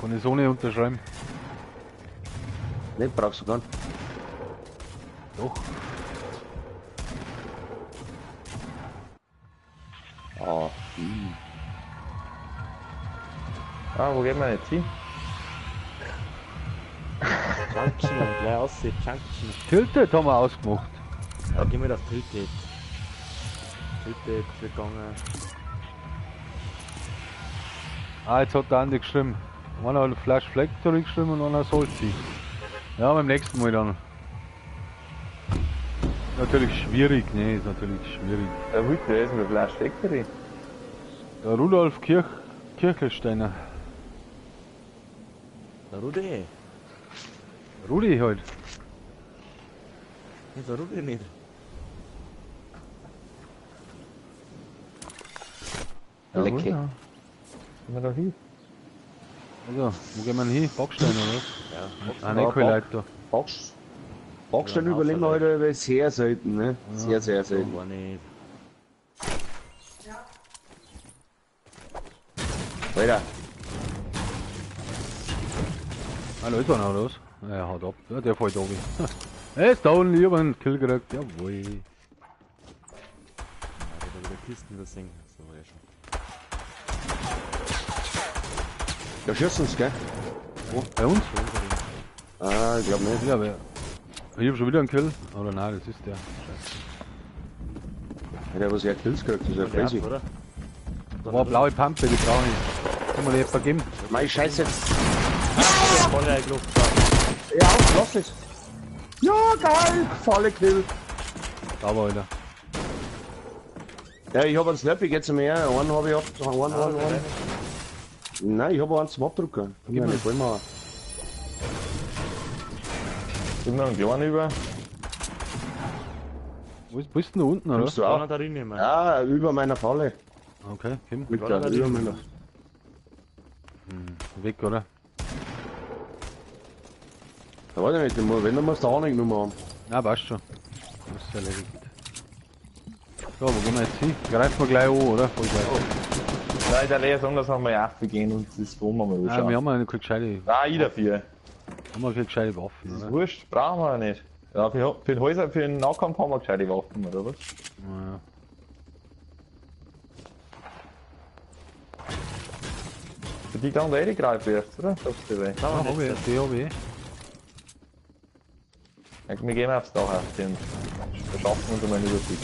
Kann ich so nicht unterschreiben. Ne, brauchst du gar nicht. Doch. Ah, Ah, wo gehen wir jetzt hin? Junction, gleich aussieht, Junction. Tilted haben wir ausgemacht. Ja, gehen wir auf Tilted. Tilted, wir gegangen. Ah, jetzt hat der Andi geschrieben. Einer hat Flash Factory geschrieben und einer Salty. Ja, beim nächsten Mal dann. Natürlich schwierig, ne, ist natürlich schwierig. Da wollte der ist mit Flash Factory. Der Rudolf Kirchelsteiner. Der Rudi. Rudi halt. Nee, der Rudi nicht. Ja, Lecker. Gehen wir da hin? Also, wo gehen wir denn hin? Backstein oder was? Ja. Ah, nicht kein Leute da. Backstein Ja, überleben wir heute aber sehr selten, ne? Sehr, sehr selten. War nicht. Alter, Ah, da ist einer, oder was? Er haut ab. Ja, der fällt runter. Er ist down, ich hab einen Kill gekriegt. Jawohl. Ja, da wieder Kisten übersehen. Da war ich schon. Da schießen sie, gell? Wo? Bei uns? Ah, ich glaub nicht. Ja, aber ich hab schon wieder einen Kill. Oder nein, das ist der. Scheiße. Der, was er Kills kriegt, das ist ja crazy. Oder? Boah, blaue Pampe, die brauche ich. Kann man die etwa geben? Mei, Scheiße. Voll Luft. Ja, lass es. Ja, geil! Volle Kill. Sauber, Alter. Ja, ich hab einen Snap, ich geh zu mir. Einen hab ich ab. Einen. Nein, ich hab einen zum Abdrucken. Gib mir voll machen. Gib mir einen kleinen über. Wo bist du denn da unten, oder? Kommst du auch? Da drin Ja, über meiner Falle. Okay, komm. Mit der, über meiner. Weg, oder? Da weiß ich nicht, wenn, dann musst du auch nicht genommen haben. Na, passt schon. Das ist erledigt. So, wo gehen wir jetzt hin? Greifen wir gleich an, oder? Voll gleich. Oh. Nein, der Lehrer sagen, dass wir mal gehen und das wollen wir mal anschauen. Ah, wir haben ja keine gescheite... Nein, ich dafür. Haben wir keine gescheite Waffen, Das ist oder? wurscht, brauchen wir ja nicht. Ja, für den Häuser, für den Nahkampf haben wir gescheite Waffen, oder was? Ja. Für die kann der eh greifen erst, oder? Sagst du dabei? Ja, hab ich, die hab ich. Ja, wir gehen aufs Dach auf den. Verschaffen uns einmal einen Überblick.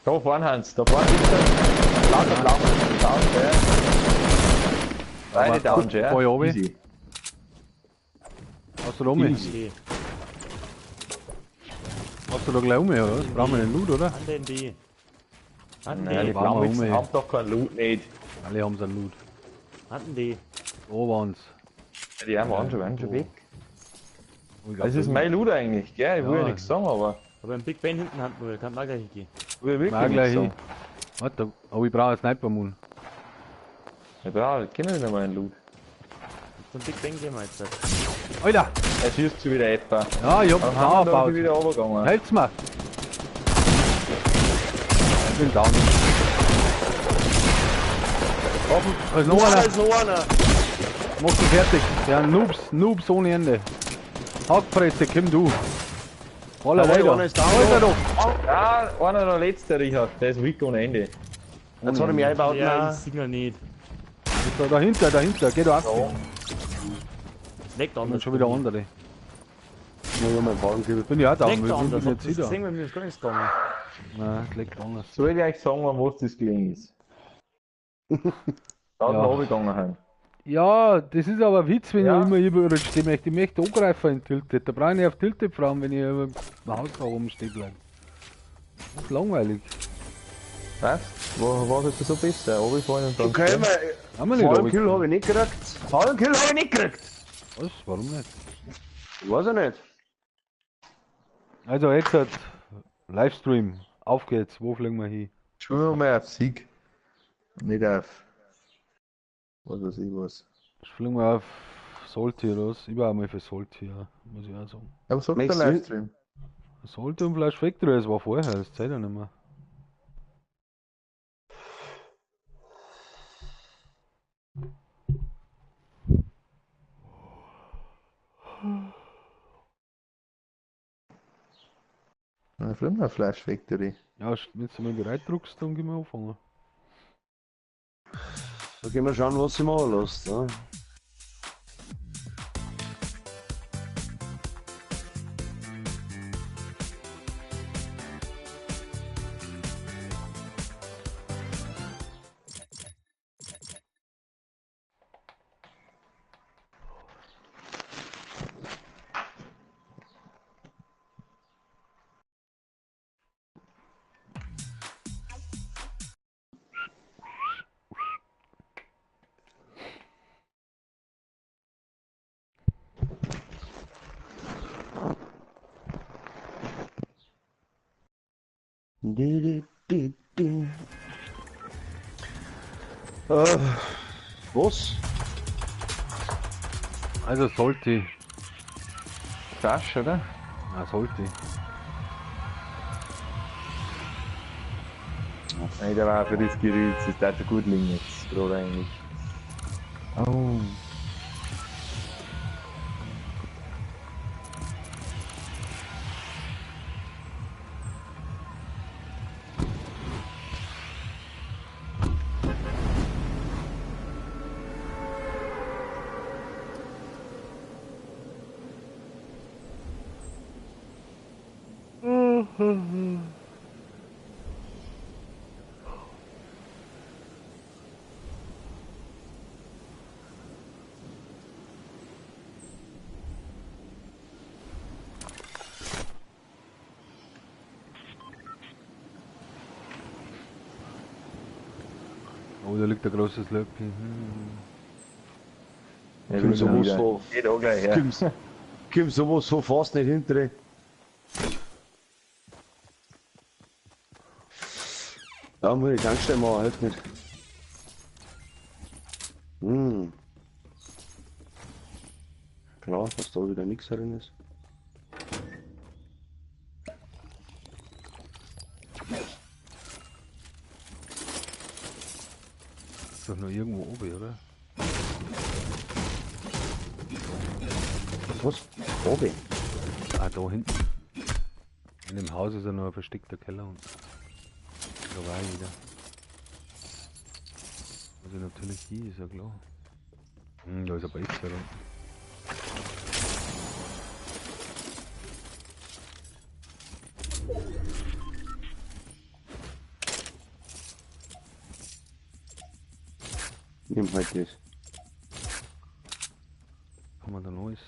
Da vorne, Hans, da vorne ist er. Lauter blau, down, ja. Beide down, ja. Voll runter. Easy. Hast du da um? Easy. Hast du da gleich um, oder was? Brauchen wir den Loot, oder? An den die. An Nein, die die. Waren wir Blauen um, ey. haben doch keinen Loot nicht. Alle haben seinen Loot. An die. Da waren's. Die waren schon weg. Oh, ich glaub, Das ist mein Loot eigentlich, gell? Ich will ja Ja. nichts sagen, aber. Aber ein Big Ben hinten hat nur, kann man gleich hingehen. Ich will wirklich Mal nichts gleich sagen. hin. Warte, aber ich brauche einen Sniper-Moon. Ich brauche, ich kenne nicht einmal einen Loot. Zum Big Ben gehen wir jetzt. Alter! Er schießt schon wieder etwa. Ja, ich hab Dann einen haben wir da gebaut. wieder runtergegangen. Helft's mir! Ich bin down. Offen, da ist noch Da einer. ist noch einer. Mach du fertig. Ja, Noobs, Noobs ohne Ende. Hackfresse, komm du. Voller Jawohl, weiter. einer ist down. Alter doch. Ja, einer der letzte, Richard. Der ist weak ohne Ende. Jetzt hat er mich eingebaut. Ja, Nein. ich signal nicht. Da, dahinter, dahinter, geh da ab. Es leckt Und anders. schon wieder andere. Ja, ich hab meinen Fallenkill. Bin ich auch down, Leckt wie anders. bin Habt ich ihr jetzt das gesehen, wieder? bei mir ist gar nichts gegangen. Nein, es leckt anders. Soll ich euch sagen, wann was das gelegen ist? Da hat Ja. ja. runtergegangen heim. Ja, das ist aber ein Witz, wenn Ja. ich immer überall stehen möchte. Ich möchte angreifen in Tilted. Da brauche ich nicht auf Tilted fahren, wenn ich im Haus da oben stehen bleibe. Das ist langweilig. Was? Wo, was ist das so besser? Runterfallen und dann. Okay, Haben wir nicht Fallenkill runtergefahren. habe ich nicht gekriegt. Fallenkill habe ich nicht gekriegt. Was? Warum nicht? Weiß ich nicht. Also jetzt hat Livestream. Auf geht's. Wo fliegen wir hin? Schwimmen wir mal auf Sieg. Nicht auf. Was weiß ich was. Fliegen wir auf Salty oder was? Ich war auch mal für Salty, ja. Muss ich auch sagen. Aber sagt der Möchtest du- Livestream? Salty und Flash Factory, das war vorher, das zählt ja nicht mehr. Na, fliegen wir auf Flash Factory. Ja, wenn du mal bereit druckst, dann können wir anfangen. Da gehen wir schauen, was sie machen lässt. Ne? Du, du, du, du. Was? Also Salty. Flash, oder? Na, Salty. Nein, der war für das Gerät, das ist schon gut liegen jetzt, gerade eigentlich. Oh. Oh, da liegt ein großes Löppchen. Ja, Komm, sowas wieder. von, Geht auch gleich her. komm, sowas so fast nicht hinter. Da muss ich Tankstelle machen, hilft nicht. Hm. Klar, dass da wieder nichts drin ist. Ist doch nur irgendwo oben, oder? Was? Oben? Ah, da hinten. In dem Haus ist ja noch ein versteckter Keller und da war ich wieder. Also natürlich hier, ist ja klar. Hm, da ist ein Base da unten. Nimm halt das. Kann man da neues?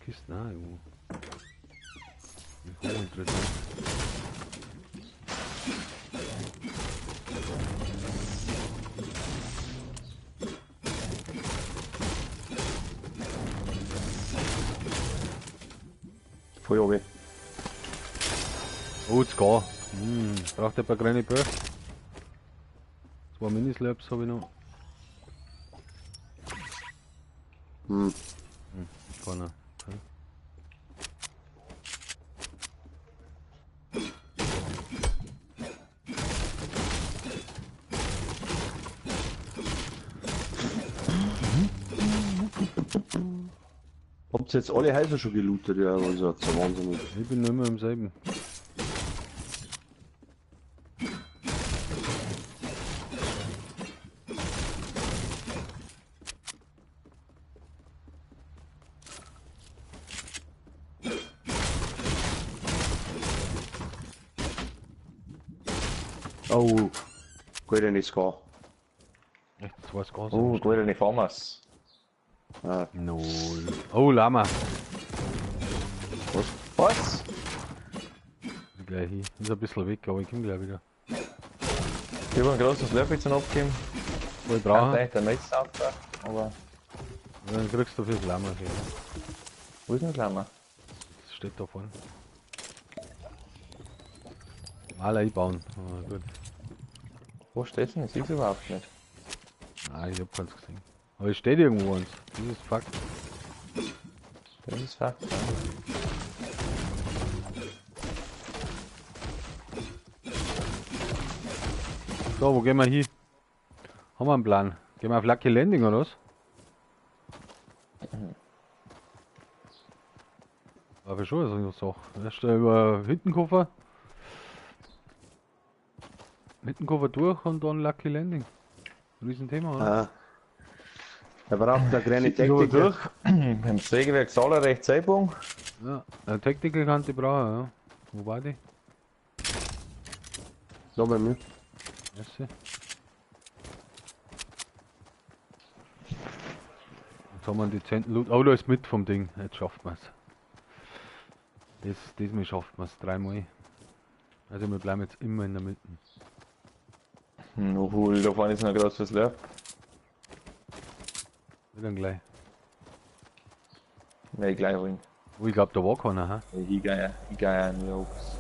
Kisten, ah, irgendwo. Hochinteressant. Voll oben. Oh, jetzt geh. Braucht ein paar kleine Böll. 2 Minislabs habe ich noch. Hm. Keiner. Okay. Habt ihr jetzt alle Häuser schon gelootet? Ja, also das ist ja wahnsinnig. Ich bin nicht mehr im selben. Oh, goldene Scar. Echt, 2 Scars. Oh, goldene Farmers. Ah, Null. Oh, Lama. was? Was? Ist gleich hier. Ist ein bisschen weg, aber ich komm gleich wieder. Ich hab einen großen Slurpee zum Abgeben. Wo ich Kann brauche. eigentlich der nächste Auto, aber Dann kriegst du fürs Lama hier. wo ist denn das Lama? Das steht da vorne. Mal einbauen. Oh, gut. Wo steht's denn? Ich seh's überhaupt nicht. Nein, ich hab keins gesehen. Aber es steht irgendwo eins. Das ist Fakt. Das ist Fakt, ja. So, wo gehen wir hin? Haben wir einen Plan? Gehen wir auf Lucky Landing oder was? War für schon so eine Sache. Erst über Hüttenkoffer. Hüttenkoffer durch und dann Lucky Landing. Riesenthema, oder? Ah. Er braucht eine kleine Tactical Taktik. durch. Beim Sägewerk Saler rechts Einbogen. Ja, eine Tactical kann die brauchen, ja. Wo war die? Da bei mir. Merci. Jetzt haben wir einen dezenten Loot. Oh, da ist mit vom Ding. Jetzt schafft man's. Diesmal schafft man's. 3-mal. Also wir bleiben jetzt immer in der Mitte. Oh, da vorne ist noch ein großes Slurp. Dann gleich. Ne, ich gleich holen. Oh, ich glaub, da war keiner, hä? Ich gehe ja nur aufs.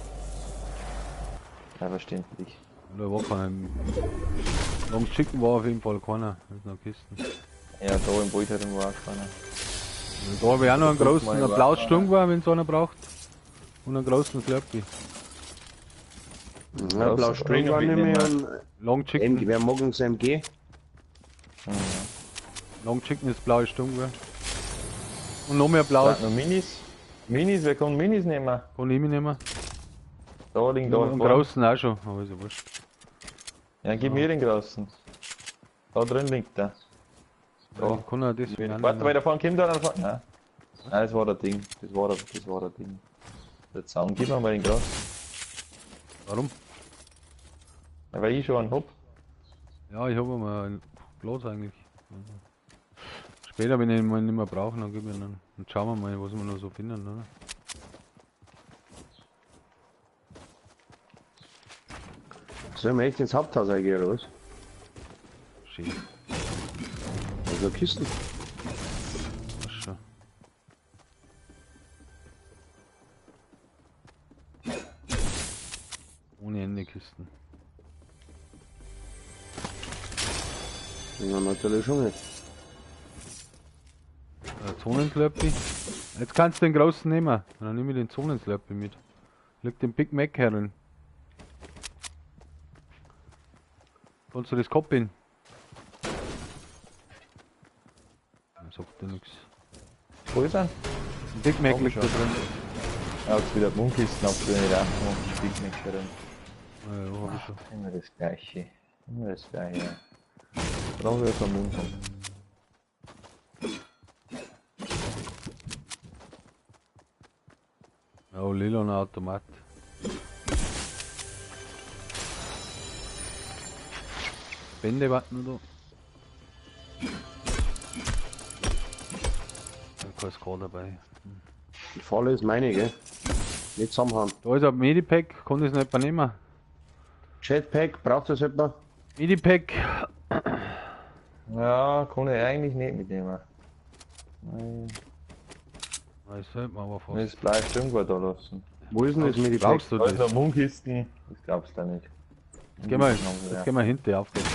Ja, verständlich. Da war keiner. Long Chicken war auf jeden Fall keiner. Da sind noch Kisten. Ja, da im Wald hat war auch keiner. Da habe ich auch noch einen großen, Mal einen war blauen keiner. Sturmgewehr, wenn es einer braucht. Und einen großen Slurpee. Ja, blau Sturm war nicht mehr. Und Long Chicken. MG, wer mag uns MG? Long Chicken ist blaue Sturmgewehr. Und noch mehr blaues. Noch Minis? Minis, wer kann Minis nehmen? Kann ich mitnehmen? Da liegen da Im vorne. Großen auch schon, aber ist ja wurscht. Ja, gib mir den großen. Da drin liegt der. Da. Ich kann auch deswegen auch Warte, weil nehmen. da vorne kommt einer vorne. Nein. Nein, das war der Ding. Das war der Ding. Der Zaun, gib mir mal den großen. Warum? Ja, weil ich schon einen hab. Ja, ich habe mal einen Platz eigentlich. Später, wenn ich ihn mal nicht mehr brauche, dann gib ich ihn. Dann schauen wir mal, was wir noch so finden, oder? Sollen wir echt ins Haupthaus eingehen, oder was? Schön. Also Kisten. Passt schon. Ohne Ende Kisten. Ja, natürlich schon nicht. Zonenslurpee. Jetzt kannst du den großen nehmen. Dann nehme ich den Zonenslurpee mit. Liegt den Big Mac herin. Kannst du das koppeln? Sagt dir nichts. Wo ist er? Ein Big Mac Komm liegt da schon. drin. Ja, jetzt wieder Mundkisten abgedreht, ja. Big Mac herin. Ja, ja, hab ich schon. Immer das Gleiche. Immer das Gleiche. Brauchen wir keinen Mund haben. Ja, lila Automat. Bände warten noch da. Ja, kein Score dabei. Die Falle ist meine, gell? Nicht zusammenhauen. Da ist ein Medipack, kann das nicht nehmen. Jetpack, braucht das jemand? Medipack, Ja, kann ich eigentlich nicht mitnehmen. Nein. das sollte man aber fast. Das bleibt irgendwo da lassen. Wo ist denn das Medipack? Brauchst du Da ist das? noch Mundkisten. Das glaubst du nicht. Jetzt gehen wir, hinten auf. Geht's.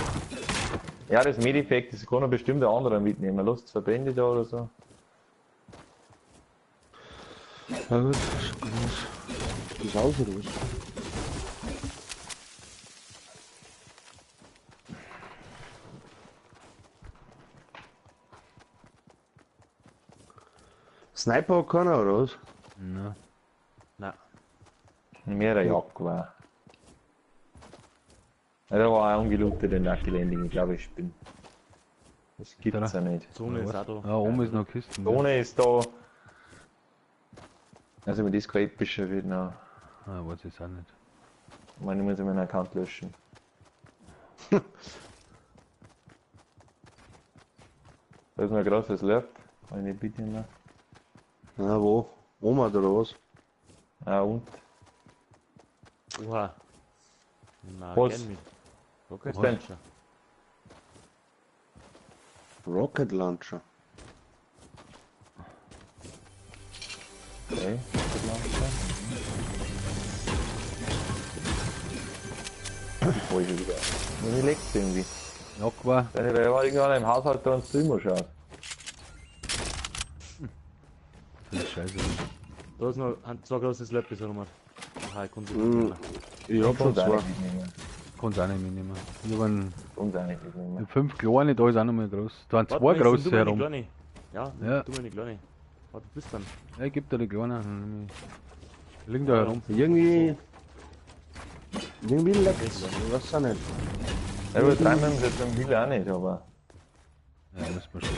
Ja, das Medipack, das kann doch bestimmt der andere mitnehmen. Lass zwei Bände da oder so. Ja gut, schon gut aus. Das ist aus oder was? Sniper hat keiner, oder was? Na, Nein. Mehr der Jaguar. Ja, da war auch ungelootet in Lucky Landing, ich glaube ich bin. Das gibt's ja nicht. Zone ist auch da. Ja, oben ist noch Kisten. gell? Zone ist da. Also wenn das kein epischer wird, noch. Ah, weiß ich auch nicht. Ich meine, ich muss meinen Account löschen. Da ist noch ein großes Lab. Kann ich nicht mitnehmen. Na, wo? Oma oder was? Ah, und? Oha. Na, Was? gern mit. Rocket Was denn? Launcher. Rocket Launcher. Okay. Rocket Launcher. Ich wollte schon wieder. Mir leckt's irgendwie. Jaguar. Weil ich war irgendwann im Haushalt da und Streamer schaut. Das ist scheiße. Da ist noch ein, zwei große Slurpees rum. Oha, ich konnte Mhm. Ich hab schon Kann's auch zwei. nicht mitnehmen. Kannst auch nicht mitnehmen. Ich hab einen, Kann's auch nicht mitnehmen. ich hab 5 kleine, da ist auch noch mal groß. Da sind zwei große herum. Kleine. Ja, Ja. du meine kleine. Warte, du bist dann. Ja, ich geb dir die kleine. dann nehm ich. Liegen da herum. Irgendwie. Irgendwie leckt's. Ich weiß auch nicht. Ja, übertreiben wir es jetzt am Hill auch nicht, aber. Ja, müssen wir schon.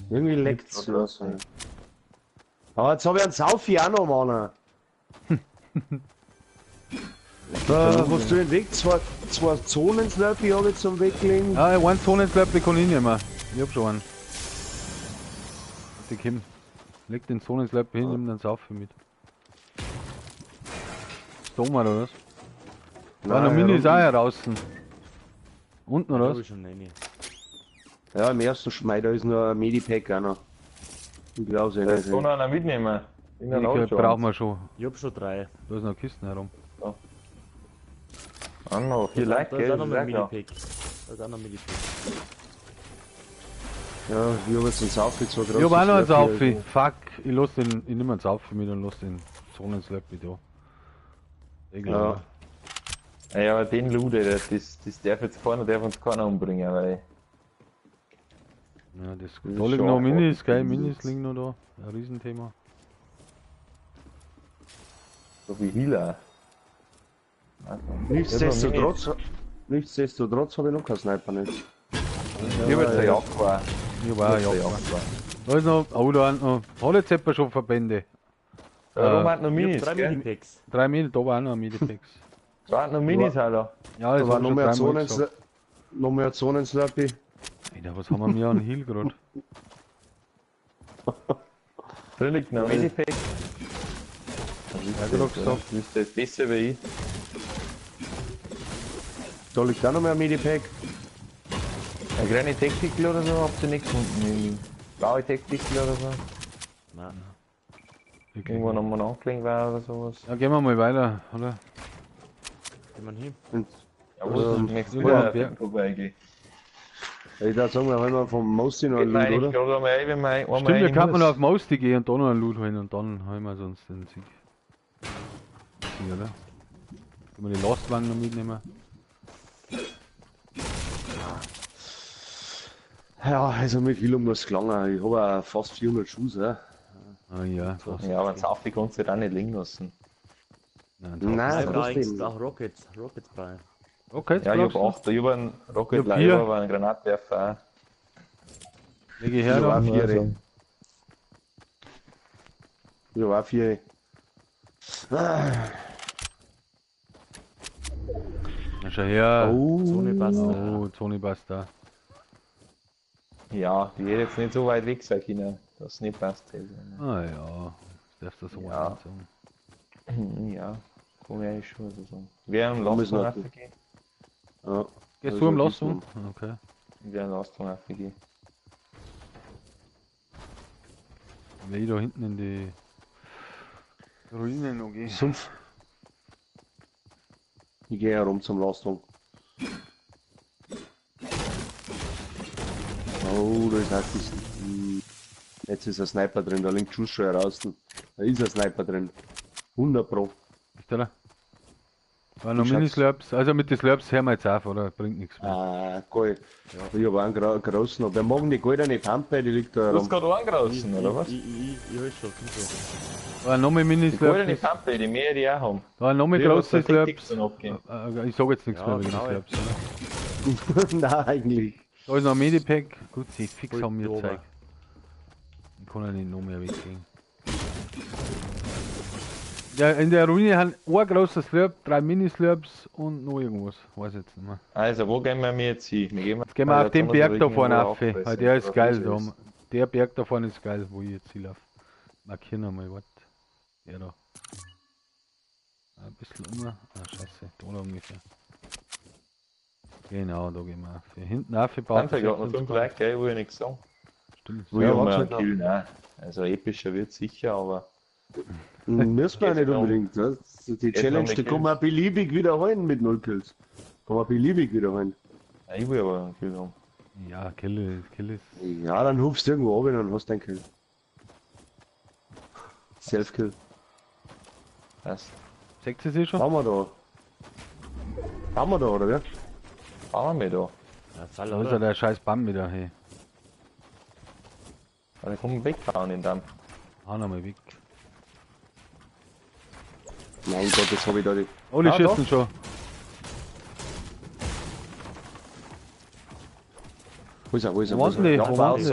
Irgendwie leckt's. Ich weiß auch nicht. Aber jetzt hab ich einen Saufi auch noch, Mann. Was du den Weg? Zwei Zonen Slurpee habe ich zum Weglegen. Ja, einen Zonenslurpee kann ich nehmen. Ich hab schon einen. Die Kim. Leg den Zonenslurpee hin, nimm den Saufi mit. Stoma oder was? Ah, noch Mini ist auch heraus. Unten oder Da hab was? ich schon eine. Ja, im ersten Schmei, da ist noch ein Medipack auch noch. Ich glaub's eh Das nicht. kann noch einer mitnehmen. In der Die brauchen wir schon. Ich hab schon drei. Da ist noch Kisten herum. Auch noch vier Da Like, ist gell? auch noch Das ein ist auch Minipack. Da ist auch noch ein Minipack. Ja, ich hab jetzt einen Saufi, zwei große Ich hab auch noch einen Slurpee. Saufi. Fuck, ich lass den, ich nehm einen Saufi mit und lass den Zonenslurpee da. Ich glaub. Ja. Ja, aber den Lude, das darf jetzt keiner, darf uns keiner umbringen, weil. Ja, das, ist da liegen schon noch auch Minis, gell? ordentlich. Minis liegen noch da. Ein Riesenthema. So wie Healer. Also, Nichtsdestotrotz habe ich noch keinen Sniper nicht. Ich hab jetzt eine Jaguar. Ich war Ich hab ja. jetzt eine Jaguar. Da ist noch, oh, da noch, hat jetzt etwa schon Verbände. Da oben hat noch Ich hab Minis, 3 gell? Minipacks. 3 Mil, da war auch noch ein Medipacks. Da hat noch Minis, Alter. Ja, das Da war hab ich noch schon mehr dreimal Zonen, gesagt. noch mehr Zonen-Slurpee. Alter, was haben wir mir an Heal gerade? Drin liegt noch ein Medipack. Ja, gerade gesagt. Du bist jetzt besser wie ich. Da liegt auch noch mehr ein Medipack. Eine kleine Tactical oder so habt ihr nicht gefunden. Blaue Tactical oder so. Nein. Wirklich. Irgendwann nochmal angelegt war oder sowas. Ja, gehen wir mal weiter, oder? Gehen wir hin. Und Ja, wo ist denn nächstes ja, Mal ja. vorbeigehen? ich würde sagen, wir holen mal vom Mosti noch Geht einen mir Loot, eigentlich oder? gerade einmal ein, wenn man einmal Stimmt, da rein kann man muss. noch auf Mausti gehen und da noch einen Loot holen und dann holen wir sonst den Sieg. Sieg, oder? Können wir die Lastwagen noch mitnehmen? Ja, also mit Willum muss gelangen. Ich habe auch fast 400 Schuss, ja. Ah ja, fast. Ja, aber einen Safi kannst du halt auch nicht liegen lassen. Nein, Nein, Ich brauche trotzdem. auch Rockets. Rockets brauche ich. Okay, jetzt Ja, ich hab brauchst 8, ich hab einen Rocket Ich hab Live, vier. aber einen Granatwerfer du. Leg ich her Ich hab da. auch auch. vier. Also, Ich hab auch vier. Na, schau her. Oh, Zone passt. Oh, Tony Buster. ja, die hätte jetzt nicht so weit weg sein können, dass es nicht passt. Also, Ah ja, das darfst du so Ja. nicht sagen. ja, kann ich eigentlich schon so sagen. Wer am Müssen Lastwagen wir- raufgehen? Ja. Gehst Also du am diesmal. Lastwagen? Okay. Wer am Lastwagen raufgehen? Dann will ich da hinten in die Ruinen noch gehen. Sumpf. Ich gehe herum zum Lastwagen. Oh, da ist auch diesen. Jetzt ist ein Sniper drin, da liegt Schuss schon heraus. Da ist ein Sniper drin. 100 Pro. Ist der da? War noch Ich hab's. Mini-Slurps. Also mit den Slurps hören wir jetzt auf, oder? Bringt nichts mehr. Ah, geil. Ich hab einen großen. Wer mag denn die goldene Pampe, die liegt da Du hast herum. gerade einen großen, oder was? Ich hol schon, komm schon. War noch mehr Die goldene Mini-Slurps. Pampe, die mehr die auch haben. Da waren noch mehr Die, was große der Taktik Slurps. dann abgeben. Ich sag jetzt nichts Ja, mehr wegen den genau. Slurps, oder? Nein, eigentlich. Da ist noch ein Medipack. Gut, sie fix haben mir Voll Zeug. Ich kann ja nicht noch mehr weggehen. Ja, in der Ruine haben ein großer Slurp, 3 Mini-Slurps und noch irgendwas. Weiß jetzt nicht mehr. Also, wo gehen wir jetzt hin? Wir gehen Jetzt gehen wir auf den Berg da vorne auf. auf. Weil der ist geil. Da. Der Berg da vorne ist geil, wo ich jetzt hinlaufe. Markieren nochmal, warte. Der da. Ein bisschen um. Ah, scheiße. Da ungefähr. Genau, da gehen wir auf. Hinten auf, Dann gerade noch 5 Leute, gell, will ich nichts sagen. Stimmt. Wo Ja, ich mal auch einen gesagt Kill, nein. Also epischer wird sicher, aber Müssen wir ja nicht Geht unbedingt. Ne? Die Geht Challenge, um die kann man beliebig wiederholen mit 0 Kills. Kann man beliebig wiederholen. ja, ich will aber einen Kill haben. Ja, Kill, Kill ist. Ja, dann hupfst du irgendwo runter und hast deinen Kill. Self-Kill. Passt. Seht ihr sie schon? Haben wir da. Haben wir da, oder wer? Fahren wir da. Ja, Fall, Da ist ja oder? der scheiß Baum wieder, hey. Da kommen wir wegfahren in Damm. Hau noch mal weg. Mein Gott, das hab ich da die. Oh, die Ah, schießen schon. Wo ist er, wo ist er? Wo Wo ist waren er? die? Ja, Wo waren die?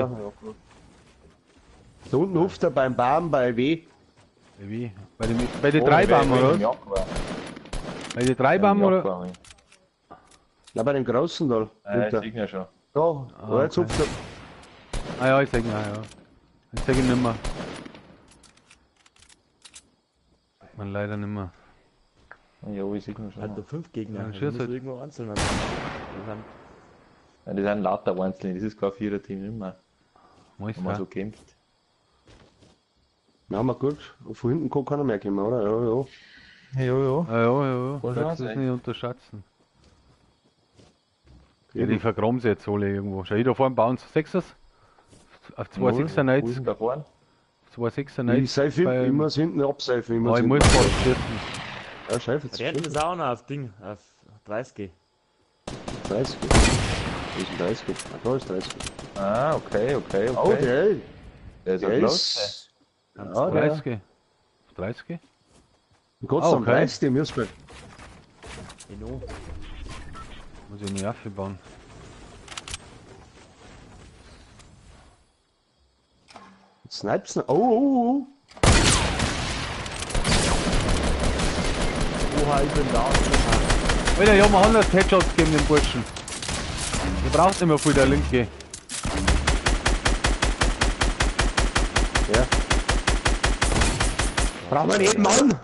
Da unten hupft er beim Baum bei W. Bei wie? Bei den, bei den drei Baum, oder? was? Bei den drei Baum, oder? Na, bei dem großen da. Ja, ich Runter. sehe ihn ja schon. Da, Ah, jetzt okay. hupft er. Ah ja, ich seh ihn, ah, ja. Ich seh ihn nimmer. Sieht man leider nimmer. Ja, ich sehe ihn schon. Hat nur 5 Gegner. Ja, Ja, schieß muss halt. irgendwo einzeln sein. Die sind Ja, die sind lauter Einzelne, das ist kein Vierer-Team nimmer. Meinst Wenn man du? so kämpft. Na, haben wir gut. Von hinten kann keiner mehr kommen, oder? Ja, ja. Ja, ja. Ah, ja, ja, ja. Voll Darfst schon, das ey. nicht unterschätzen. Ja, die vergraben sie jetzt alle irgendwo. Schau, ich da vorne bauen sie Sechsers. Auf Wo ist 2,96. denn da vorne? 2,96. Ich seife hinten, ich muss hinten abseifen. Ich muss Oh, ich hinten. muss fast schießen. Ja, scheife jetzt. Der hinten ist auch noch auf Ding, auf 30. 30. Wo ist denn 30? Ah, da ist 30. Ah, okay, okay, okay. Oh, der, der ist der ja close. ist. Ja, der. 30. 30? Gott Ah, sei Dank okay. 30, die müssen wir. Genau. Muss ich eine Jaffe bauen. Snipes. Oh, oh, oh. Oha, ich bin da. Alter, ich hab mir 100 Headshots gegeben, dem Burschen. Der braucht nicht mehr viel, der Linke. Ja. Brauchen wir nicht, Mann!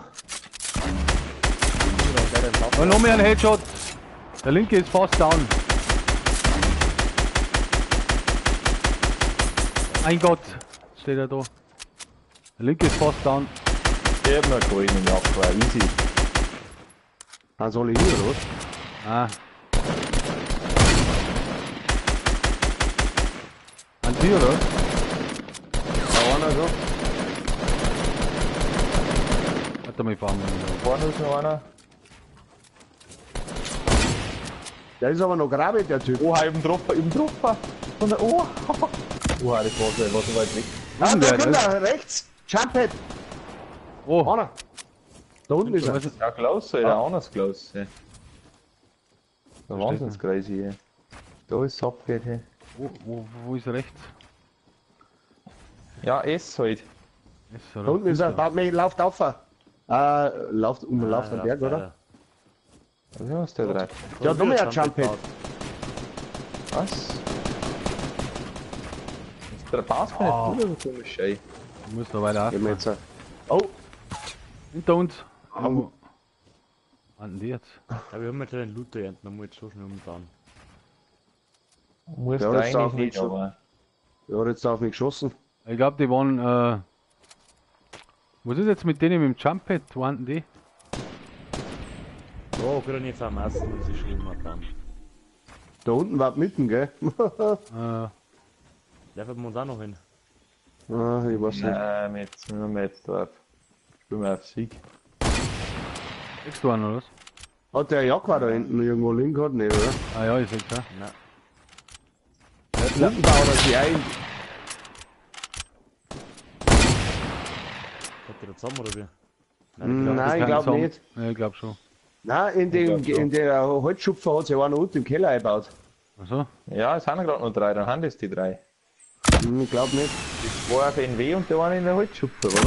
Und noch mehr ein Headshot. Der Linke ist fast down. Ein Gott, steht er da. Der Linke ist fast down. Ich hab noch einen im Jack, easy. Dann soll ich hier, oder was? Ah. An Sie, oder? Da einer schon. Warte mal, ich fahr mal wieder. Vorne ist noch einer. Der ist aber noch grabe, der Typ. Oha, ich hab ihn getroffen, ich hab ihn getroffen. Von der, oh. Oha, das war so weit weg. Ah, da der, kommt das- er, rechts! Jump-Pad! Oh, Einer! Da unten ist er. was ist Ja, close, Alter, anders close. Ey. Der Wahnsinnskreis hier. Da ist abgeht hier. wo ist rechts? Ja, S halt. Ist, oder? Da unten ist er. Baut mich, lauft auf. Lauft um, lauft am Berg, oder? Was ist was der drei? Ja, noch mehr Jump-Pad. Was? Der passt mir nicht gut, aber komisch, ey. Ich muss da weiter Gehen wir auf. jetzt. Oh, Hinter uns. Oh. Wann denn die jetzt? Ja, wir haben jetzt den Loot da hinten, da muss ich jetzt so schnell umbauen. Muss Ja, da das darf eigentlich nicht, nicht schon. aber. der hat jetzt auf mich geschossen. Ich glaube, die waren. Was ist jetzt mit denen mit dem Jump-Pad? Wo waren denn die? Oh, gut, dann jetzt am ersten muss ich schon umbauen. Da unten war mitten, gell? Äh, Werfen wir uns auch noch hin. Ah, ich weiß nicht. Nein, jetzt sind wir jetzt drauf. Spielen wir auf Sieg. Kriegst du einen, oder was? Hat der Jaguar da hinten irgendwo liegen gehabt? Nicht, oder? Ah ja, ich seh's ja. Nein. Unten baut er sich ein. Hat der da zusammen oder wie? Nein, ich Kein glaube Song. nicht. Ja, ich glaube schon. Nein, in, dem, Ich glaub schon. in der Holzschupfer hat sich einer unten im Keller eingebaut. Achso. Ja, es sind gerade noch drei, dann haben das die drei. Hm, ich glaube nicht. Die zwei auf NW und der eine in der Holzschupfe, oder?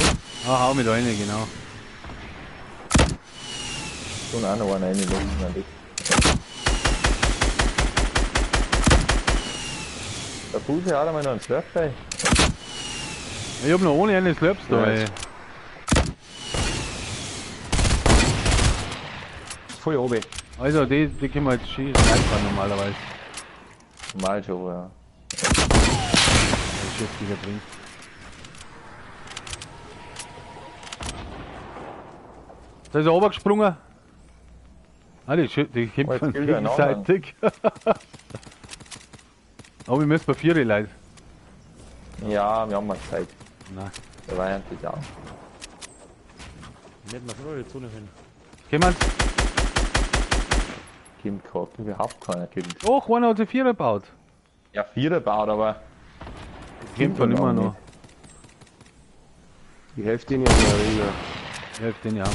Ah, hau mich da rein, genau. Und auch noch einer reinlassen, dann die. Der Fuse hat einmal noch einen Slurp bei. Ich hab noch ohne eine Slurps da, Ja, ey. Voll oben. Also, die können wir jetzt schießen, snipern normalerweise. Normal schon, ja. Der schießt wieder drin. Da ist er runtergesprungen. Ah, die kämpfen Oh, jetzt gilt er einen gegenseitig. Aber wir müssen bei vier Leute. Ja, wir haben mal Zeit. Nein. Der war ja nicht da. Nicht mal so die Zone hin. Können wir Kim gehabt, überhaupt keiner Kind. Doch, einer hat sich vier gebaut. Ja, Vierer baut, aber. Kämpfen immer noch. Die Hälfte in ihrem Ringer. Die Hälfte in die Arme.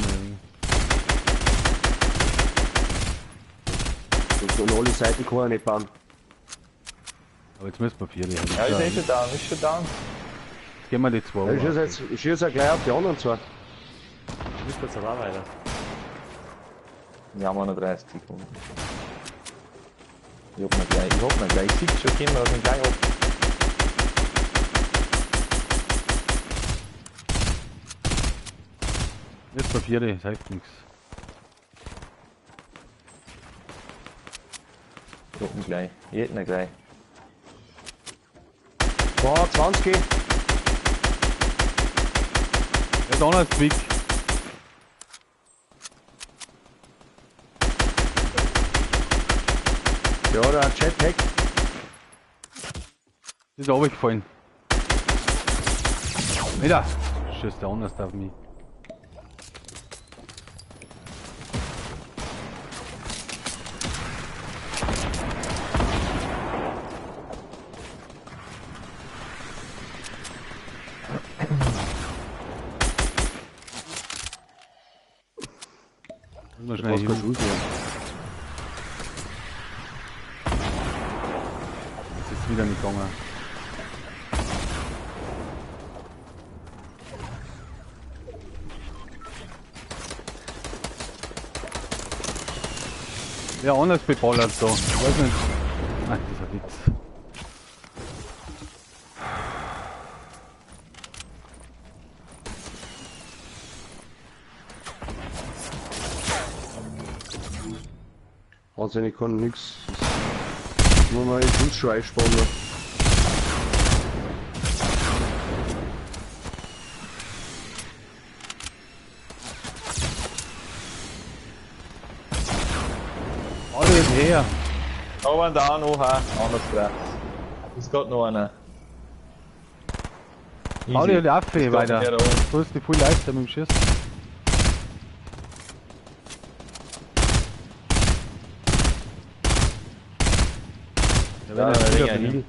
Und alle Seiten kann er nicht bauen. Aber jetzt müssen wir vier. Ja, ist eh schon down, ist schon down. Jetzt gehen wir die zwei. Ja, ich schieße jetzt, ich schieße ja gleich auf die anderen zwei. Müsst jetzt aber auch weiter. Wir haben auch noch 30 Sekunden. Ich hab noch gleich, ich hab noch gleich. Ich sieh schon, gehen wir das gleich ab. Jetzt bei vier, das hilft nichts. Ich hab ihn gleich. Ich hätte ihn gleich. Boah, 20. Der ist auch noch ein Zwick. Ja, der hat Jetpack. Ist runtergefallen. Wieder. Schießt der anders auf mich. Heal. Schuss mehr. Das ist wieder nicht gegangen. Ja, anders beballert da. Ich weiß nicht. Ach, das ist ein Witz. Also ich kann nix. Nur mal in Schuss schon einsparen. Her. Aber da noch, anders krass. Es geht noch einer. Bau dir die Affe weiter. Du ist die viel leichter mit dem Schießen. Ja, wenn er wieder Heal.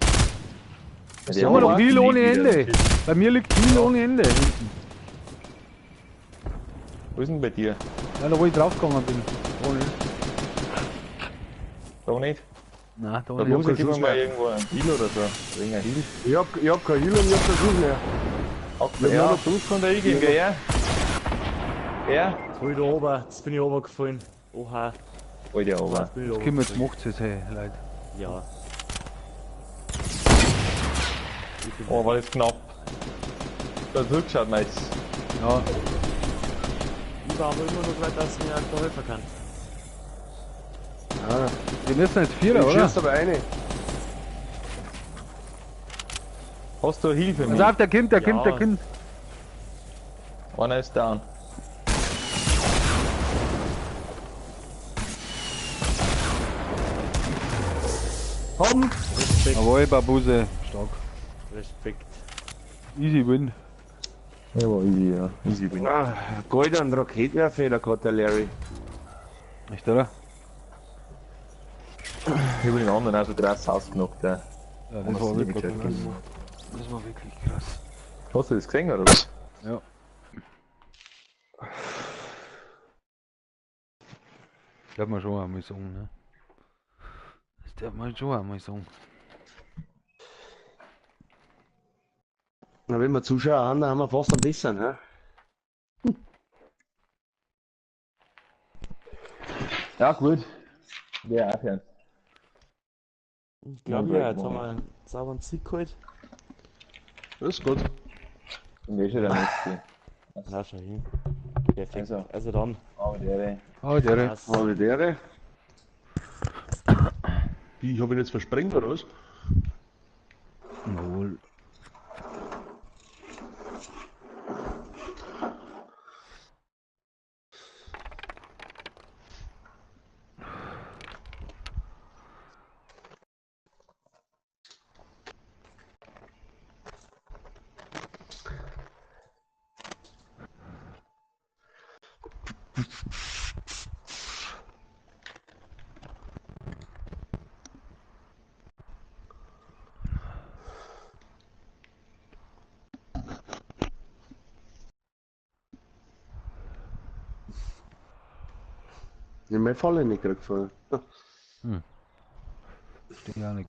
Haben wir noch Heal ohne Ende. Bei mir liegt Heal ohne Ende. Wo ist denn bei dir? Ja, da wo ich draufgegangen bin. Ohne. Da nicht? Nein, da Da nicht. muss ich gib mir mal irgendwo einen Heal oder so. Wegen ein Heal. Ich hab kein Heal und ich hab keinen Schuss mehr. Okay, ja, du kann der eingeben, gell? Ja. Ja. Jetzt bin ich da oben, jetzt bin ich oben gefallen. Oha. Alter, aber. Jetzt bin ich Das oben können wir jetzt gefallen. macht es, hey, Leute. Ja. Oh, war das knapp. Da zurückgeschaut, nice. Ja. Ich war aber immer noch weit, dass ich mir da helfen kann. Ah, Wir müssen jetzt Vierer, ich oder? schieß aber eine. Hast du Heal für mich? Pass auf, der Kind, der Ja. Kind, der Kind. Einer ist down. Haben! Respekt. Jawohl, Babuse. Stark. Respekt. Easy win. Ja, war easy, ja. Easy win. Ah, Gold und Raketwerfer gehabt, der Larry. Echt, oder? Ich hab den anderen auch so krass ausgenockt, ja. Ja, das war wirklich krass. Das war wirklich krass. Hast du das gesehen, oder was? Ja. Darf man schon einmal sagen, ne? Das darf man schon einmal sagen. Na, wenn wir Zuschauer haben, dann haben wir fast am besten, ne? Ja, gut. Ja, auch ja. Ich glaube ja, jetzt haben wir einen sauberen Sieg geholt. Das ist gut. Und ist ja der nächste. Na, schau hin. Perfekt. Also. Also dann. Aber der, Oh, der. Passt. Habe die Ehre. Wie, ich hab ihn jetzt versprengt, oder was? Jawohl. Ich hab meine Falle nicht gekriegt vorher. Verstehe ich auch nicht.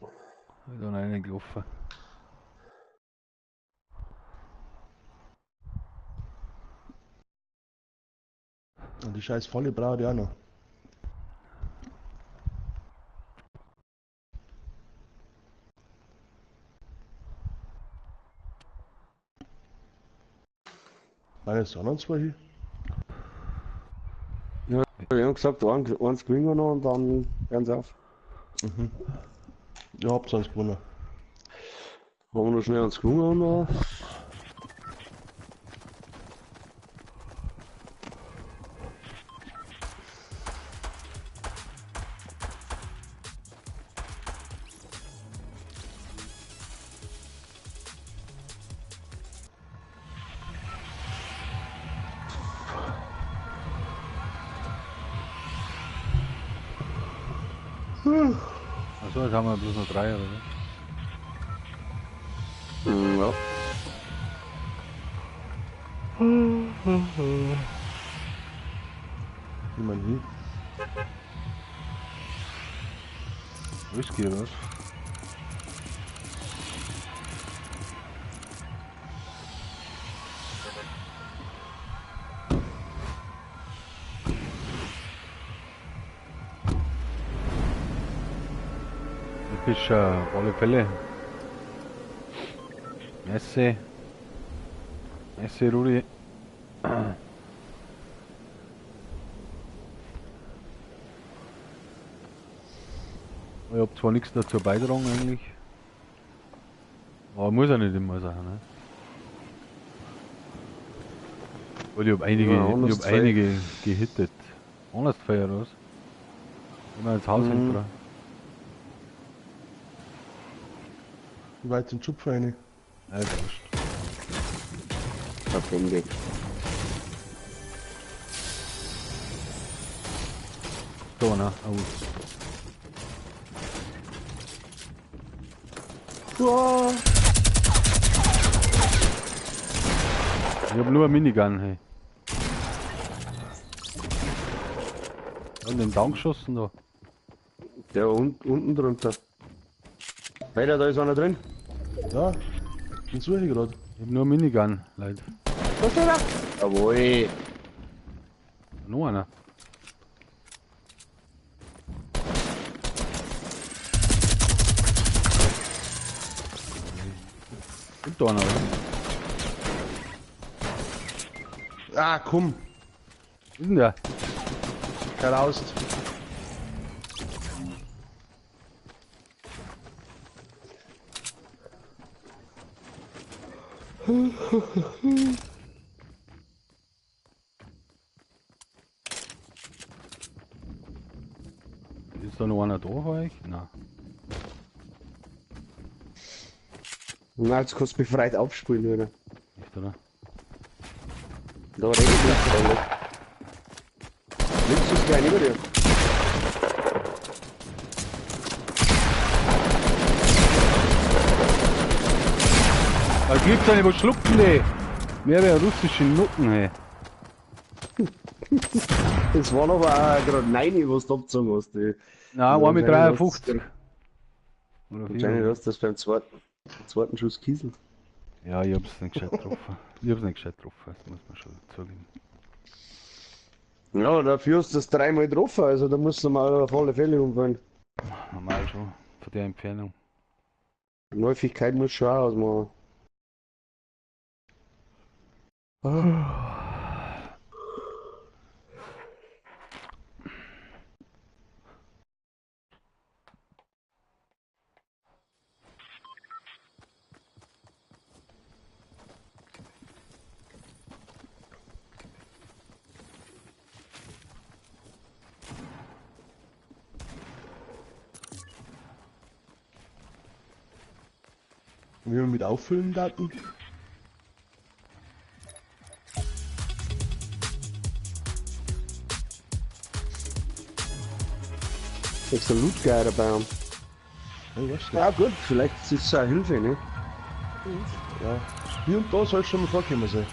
Hab da noch einen gelaufen. Und die scheiß Falle brauche ich auch noch. Meine sind noch zwei hier. Ja, ich hab gesagt, eins gewinnen wir noch und dann hören sie auf. Mhm. Ja, habt ihr eins gewonnen. Haben wir noch schnell eins gewonnen und Achso, jetzt haben wir bloß noch drei, oder? Ja. Ich mein hier. Whisky oder was? Du bist auf alle Fälle. Merci. Merci, Rudi. Ich hab zwar nichts dazu beitragen eigentlich, aber muss ja nicht immer sein, ne? Weil ich hab einige, Ja, ich Honest hab Fire. einige gehittet. Honest Fire, oder was? Immer ins Haus Mhm. hinter. Wie weit zum Schupfer rein? Ja, ist wurscht. Hab umgeht. Da, ne? Oh. Oh. Ich hab nur eine Minigun, hey. Und den Down geschossen da. Der unten drunter. Weiter, da ist einer drin. Ja, den suche ich gerade. Ich hab nur eine Minigun, Leute. Da steht er. Jawohl. Noch einer. Gibt da einer, oder? Ah, komm. Wo ist denn der? Heraus. Ist da noch einer da bei euch? Nein. Na, jetzt kannst du befreit aufspielen, oder? Nicht, oder? Da regnet es nicht. Links ist gleich neben dir. Da gibt's ja nicht, wo schlucken die? Mehr wie russische Nutten, hey. Das waren aber auch gerade 9, was du abgezogen hast. Die. Nein, Ja, 1,53. Oder Wahrscheinlich 4. hast du das beim zweiten Schuss kieselt. Ja, ich hab's nicht gescheit getroffen. Ich hab's nicht gescheit getroffen, das muss man schon zugeben. Ja, dafür hast du das dreimal getroffen, also da musst du mal auf alle Fälle umfallen. Normal schon, von der Entfernung. Läufigkeit muss schon auch ausmachen. Und wie wir mit auffüllen Daten? Extra Loot Guy dabei haben. Ja, ich weiß nicht. Ja gut, vielleicht ist es eine Hilfe, ne? Ja. Hier und da soll es schon mal vorkommen sein.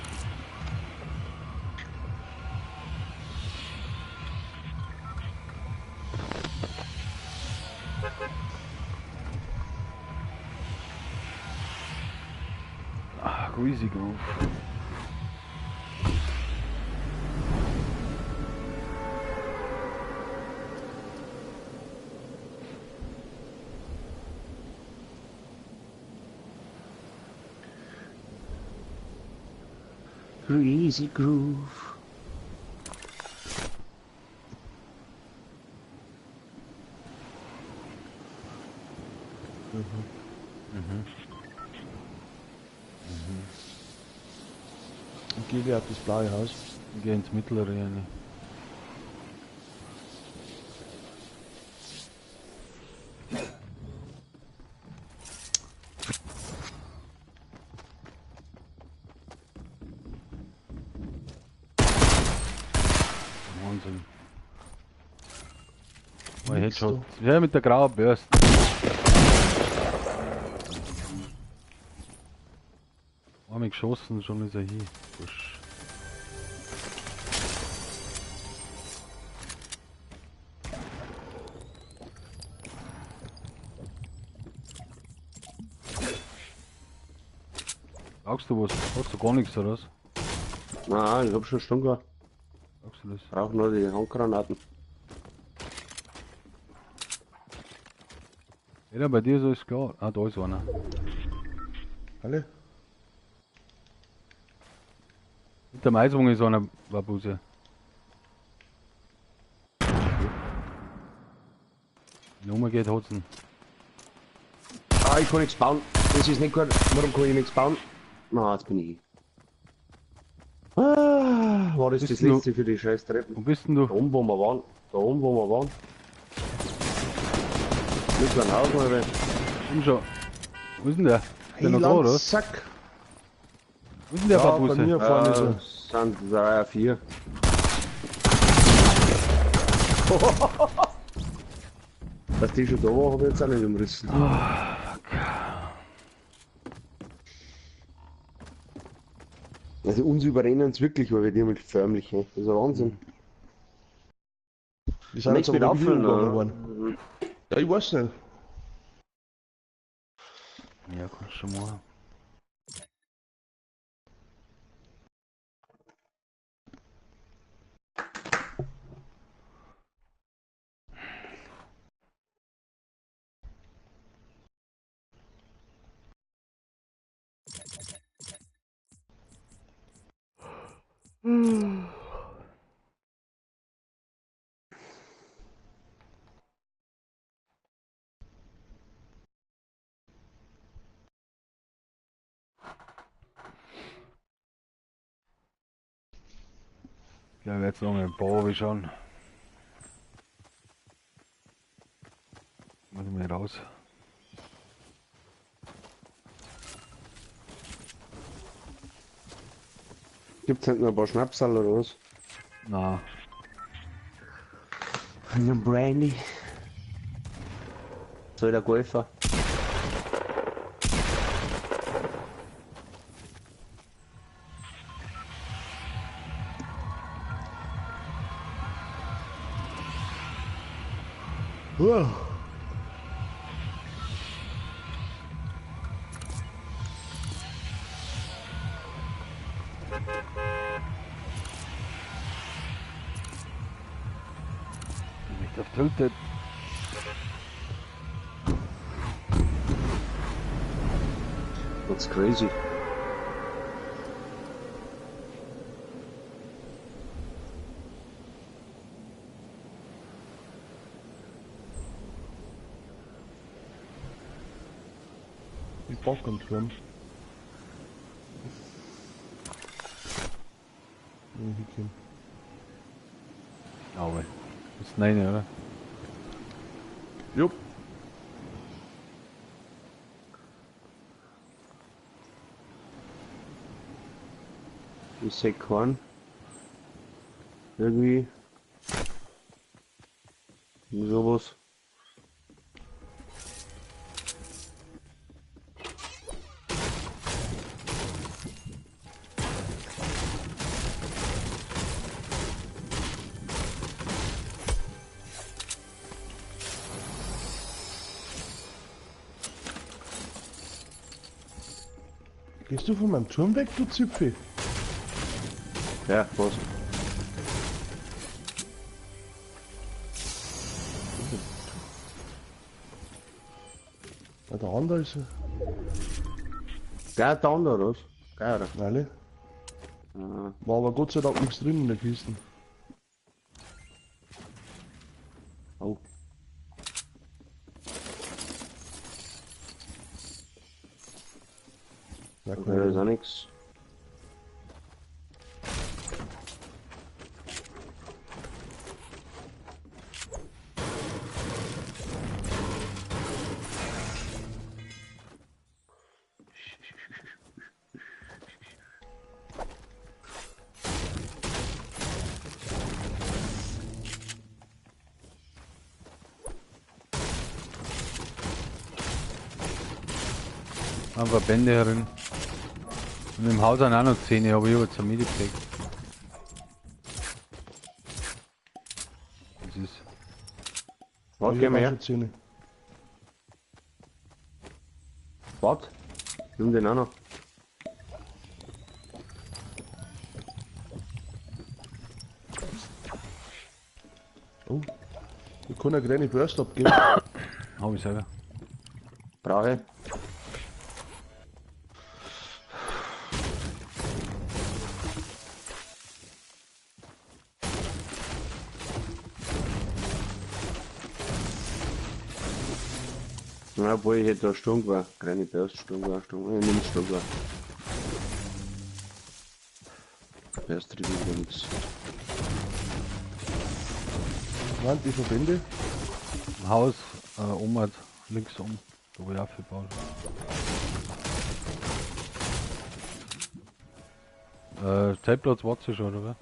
Ah, Greasy Groove. Greasy Groove. Und gehe wieder auf das blaue Haus. Ich geh ins mittlere rein. Wahnsinn. Oh, Headshot. Ja, mit der grauen Bürste. geschossen, schon ist er hier. Busch. Brauchst du was? Hast du gar nichts, oder was? Nein, ich hab schon Stunde gehabt. Brauchst du das? Brauch nur die Handgranaten. Ja, bei dir so ist klar. Ah, da ist einer. Alle? Hinter dem Eiswagen ist einer, Wabuse. Nummer geht Hotzen. Ah, ich kann nichts bauen. Das ist nicht gut. Warum kann ich nichts bauen? Na, jetzt bin ich hier. Ah, war das Bist das du- letzte für die scheiß Treppen? Wo bist denn du? Da oben, wo wir waren. Da oben, wo wir waren. Mit einem Haus, oder? Komm schon. Wo ist denn der? Ist der noch da, oder? was? Sack! Wo ist denn der Ja, bei Babuse? mir vorne ist er. Sind 3, 4. Dass die schon da war, habe ich jetzt auch nicht umrissen. Also uns überrennen es wirklich, weil wir die mit förmlich, ey. Das ist ein Wahnsinn. Die sind jetzt Nichts mit aber wirklich auffüllen, umgegangen oder? worden. Ja, ich weiß nicht. Ja, kannst schon machen. Ja, ich werde jetzt noch mal Bauer schauen. Muss ich mal raus. Gibt's nicht noch ein paar Schnapsal oder was? Na, Einen Brandy. Soll der Golfer? Uah. nicht auf Tilted. That's crazy. Ich brauch keinen Turm. Wenn ich hinkomme. Aber ist nein, oder? Jupp. Ich seh keinen. Irgendwie. Sowas. Gehst du von meinem Turm weg, du Zipfel? Ja, was? Ja, der andere ist. Geil, der andere, oder was? Geil, oder? Nein, Ah, war aber Gott sei Dank nichts drin in der Kiste. oh. Ja, Okay, da ist auch nix. Haben Verbände herin. Und im Haus sind auch noch 10, aber ich habe jetzt ein Medipack. Das ist. Warte, Ich geh hab mal auch her. schon 10. Warte. Nimm den auch noch. Oh. Ich kann eine kleine Burst abgeben. Hab ich selber. Brauche ich. Ja, obwohl ich hätte da Sturmgewehr. Kleine Burst, Sturmgewehr, Sturmgewehr. Ich nehme Sturmgewehr. Burst trifft wieder nichts. Warte, ich verbinde. Im Haus, oben halt, links um, da wo ich aufgebaut habe. Zeltplatz wartet schon, oder was?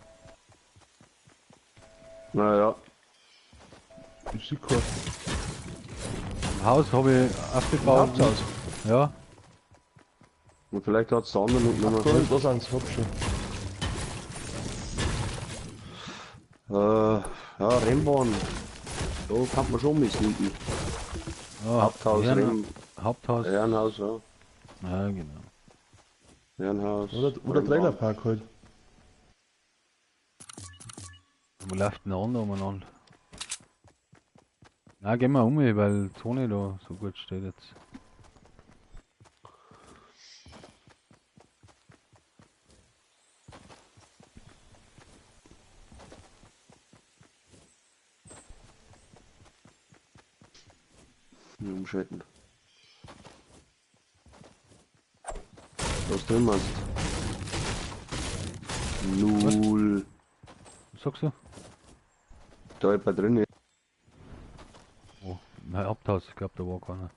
Naja, Ich sehe keinen. Im Haus habe ich aufgebaut. Haupthaus. Ja, und vielleicht hat's der andere noch Ach, genommen. da, da sind's, hab schon. Ja, Rennbahn. Da kann man schon missliegen. ja Haupthaus, Haupthaus. Herrenhaus, ja. Ja, genau. Herrenhaus. Oder Trailerpark halt. Wo läuft denn der andere umeinander? Na, gehen wir um, weil die Zone da so gut steht jetzt. Umschalten. Was drin meinst? Null. Was sagst du? Da jemand drin ist. Oh, mein Haupthaus, ich glaube, da war keiner.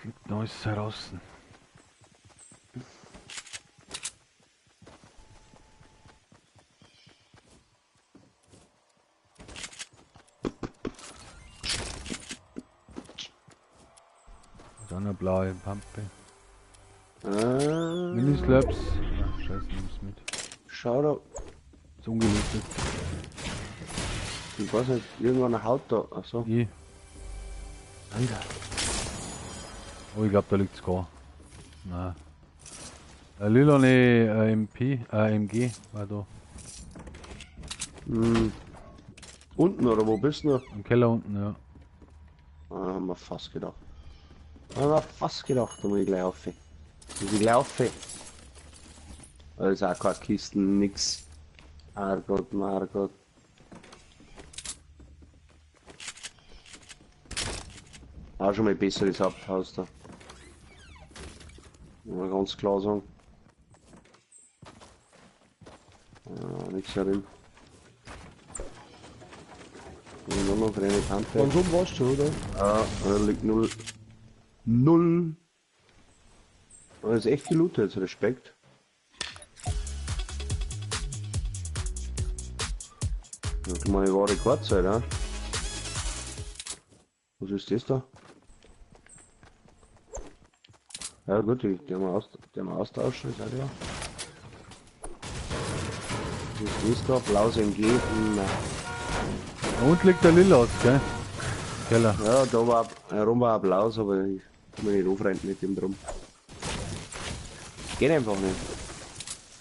Liegt noch alles heraus. Dann eine blaue Pampe. Minislurps. Ja, scheiße, nimm's mit. Schau da. Ist ungelötet. Ich weiß nicht, irgendwann haut da. Achso. Ich. Alter. Oh, ich glaube, da liegt's gar. Nein. Lilane MP, MG war da. Hm. Unten oder wo bist du noch? Im Keller unten, ja. Ah, haben wir fast gedacht. Haben wir fast gedacht, da muss ich gleich auf. Muss ich gleich auf. Da ist auch keine Kisten, nix. Herrgott, Margott. Auch schon mal besseres Haupthaus da. Muss man ganz klar sagen. Ja, nix herin. Und nur noch kleine Pampe. Ganz oben warst du schon, oder? Ja, da liegt 0. 0. Das ist echt gelootet, Respekt. Das ist meine wahre Rekordzeit, ja? Was ist das da? Ja gut, die haben wir austauschen, ist auch klar. Was ist das da? Blaues MG? Nein. Da unten liegt der Lila aus, gell? Keller. Ja, da war herum war ein blaues, aber ich kann mich nicht anfreunden mit dem drum. Geht einfach nicht.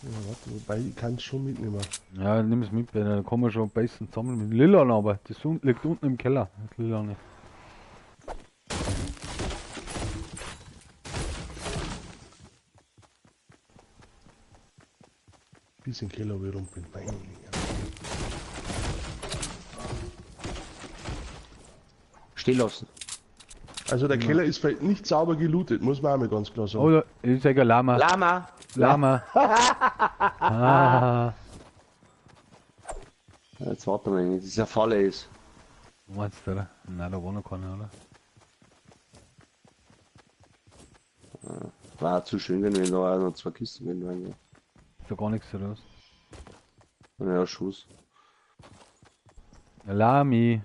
Ja, warte, wobei ich kann es schon mitnehmen. Ja, nimm es mit, da kommen wir schon am besten zusammen mit dem Lila, aber das liegt unten im Keller, das Lila nicht. Bis in den Keller, wo ich rum bin. Meine Güte. Stehen lassen. Also der Keller ist vielleicht nicht sauber gelootet, muss man auch mal ganz klar sagen. Oh, da ist ja ein Lama. Lama! Lama. Ah. Jetzt warte mal, das ist eine Falle ist. Wo meinst du, oder? Nein, da war noch keiner, oder? War zu schön, wenn da auch noch zwei Kisten wären. Ist da gar nichts oder was? Ja, Schuss. Lami.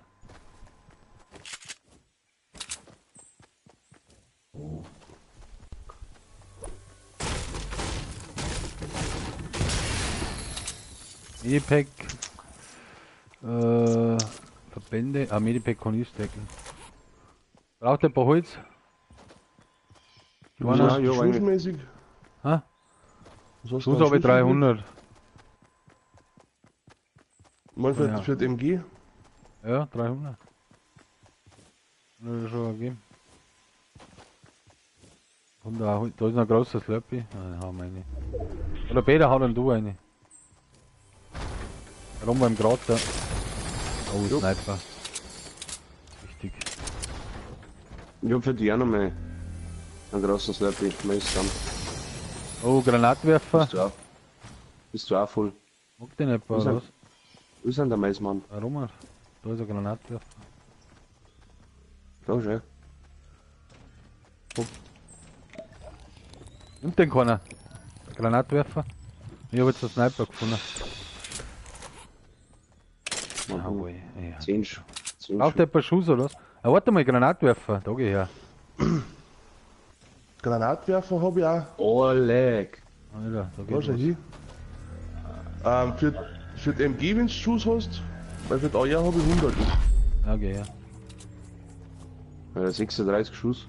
Medipack. Verbände. Ah, Medipack kann ich stecken. Braucht ein paar Holz? Ja, ja, Schussmäßig. Ha? Was hast Schuss du habe ich 300. Mal für, Ja. für die MG? Ja, 300. Das ist schon gegeben. Und da, da ist noch ein großer Slurpee. Ah, haben wir eine. Oder Peter, hau dann du eine. Rum beim Krater. Oh, Jo. Sniper. Richtig. Ich hab für die auch noch mal einen großen Slurpee. Mais dann. Oh, Granatwerfer. Bist du auch voll? Mag den nicht, Wo ist oder er? was? Wo ist denn der Maismann? Ah, Roman. Da ist ein Granatwerfer. Da schon. Nimmt den keiner. Granatwerfer. Ich hab jetzt einen Sniper gefunden. Jawohl. Ja. 10 Schuss. Braucht der ein paar Schuss oder was? Ah, warte mal, Granatwerfer. Da geh ich her. Granatwerfer habe ich auch. Oh, leck. Alter, da Da geht schau was. hin. Für die MG, wenn du Schuss hast, weil für die AR habe ich 100. Ja, geh her. Ja, 36 Schuss.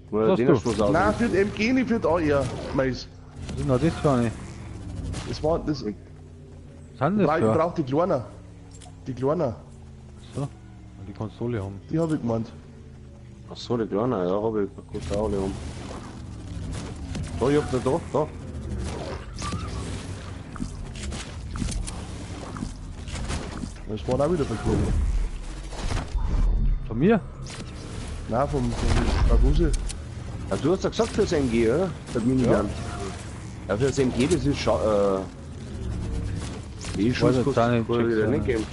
Was Oder hast den du? Schuss aus. Nein, für die MG nicht, für die AR, Mais. Was ist denn das für eine? Das war, das, Was sind das ich für? brauch die Kleinen. Die Kleinen, So, die Konsole haben. die habe ich gemeint. Ach so, die Kleine, ja, hab ich. Gut, auch alle um. Da, ich hab da, da, da. Das war auch wieder verkehrt. Von mir? Nein, vom Raguse. Ja, du hast ja gesagt fürs MG, oder? Für die Minigun. Ja. Ja, fürs MG, das ist schon. Die Weiß jetzt Schuss auch nicht, kann ich check's wieder auch nicht geben.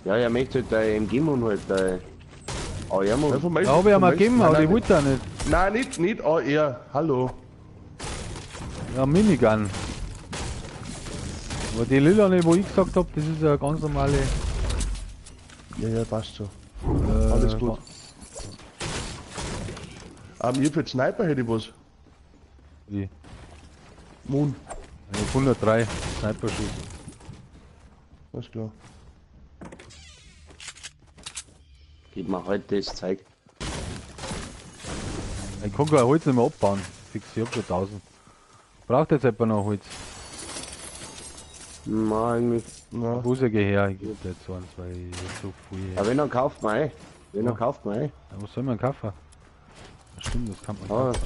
Ja, er möchte halt dein MG-Mun halt, dein AR-Mun. Ja, vom Mais- Ja, hab ich vom einmal Mais- gegeben, nein, aber die nein, wollte auch nicht. Nein, nicht AR. Hallo. Ja, Minigun. Aber die lila, wo ich gesagt hab, das ist ja ganz normale. Ja, ja, passt schon. Alles gut. Ich hab für den Sniper hätte ich was. Die. Moon. Ich hab 103 Sniper-Schuss. Alles klar. Gib mir heute das Zeug. Ich kann kein Holz nicht mehr abbauen. Fix, ich hab schon 1000. Braucht jetzt jemand noch Holz? Nein, eigentlich. Na, Busse geh her, ich geb dir jetzt eins, weil ich hab so viel. Ja, wenn dann kauft man ein. Wenn dann Ja. kauft man ein. Ja, was soll man kaufen? Stimmt, das kann man Ah. kaufen.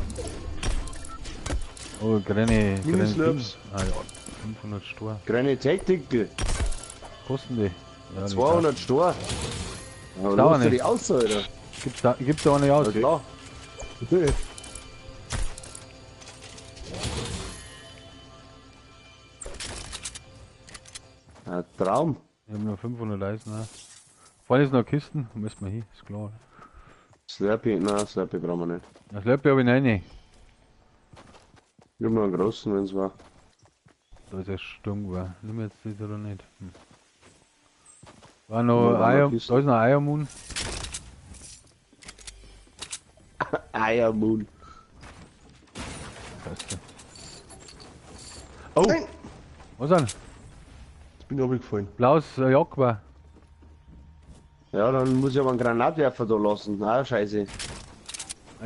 Oh, grüne, grüne Mini-Slurps. Ding. Ah ja, 500 Stor. Grüne Tactical. Kosten die? Ja, 200 Stor. Ja, Dauert lässt du nicht. die aus, Alter? Gibt's da eine aus? Ja, klar. Ein Traum. Ich hab nur 500 Eisen. Ne? Vorne ist noch Kisten, müssen wir hin, ist klar. Slurpee, nein, Slurpee brauchen wir nicht. Das Slurpee hab ich noch eine. Ich hab noch einen großen, wenn's war. Da ist ja Sturm war. Nimm jetzt das oder nicht? Hm. War noch Ja, war noch Eier, Kisten. da ist noch Eiermoon. Eiermoon. Scheiße. Oh! Nein! Was denn? Jetzt bin ich runtergefallen. Blaues Jaguar. Ja, dann muss ich aber einen Granatwerfer da lassen. Ah, scheiße.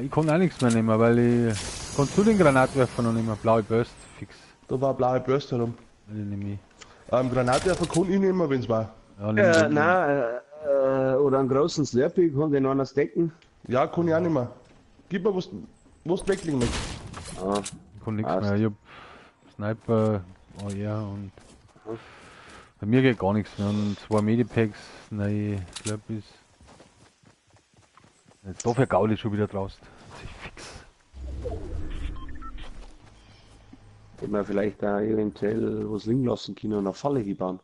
Ich kann auch nichts mehr nehmen, weil ich. Kannst du den Granatwerfer noch nehmen? Blaue Burst, fix. Da war eine blaue Bürste herum. Die nehme ich. Granatwerfer kann ich nehmen, wenn's war. Ja, nehm ich. Nein, oder einen großen Slurpee, kann den einer stecken. Ja, kann ich auch nicht mehr. Gib mir was, was du weglegen möchtest. Ah, Ich kann nichts Passt. mehr. Ich hab Sniper, oh ja, und. Bei mir geht gar nichts mehr. Und zwei Medipacks, neue Slurpees. Jetzt dafür Gaudi schon wieder draußen. Das ist fix. Hätte man vielleicht da eventuell was liegen lassen können und eine Falle gebaut.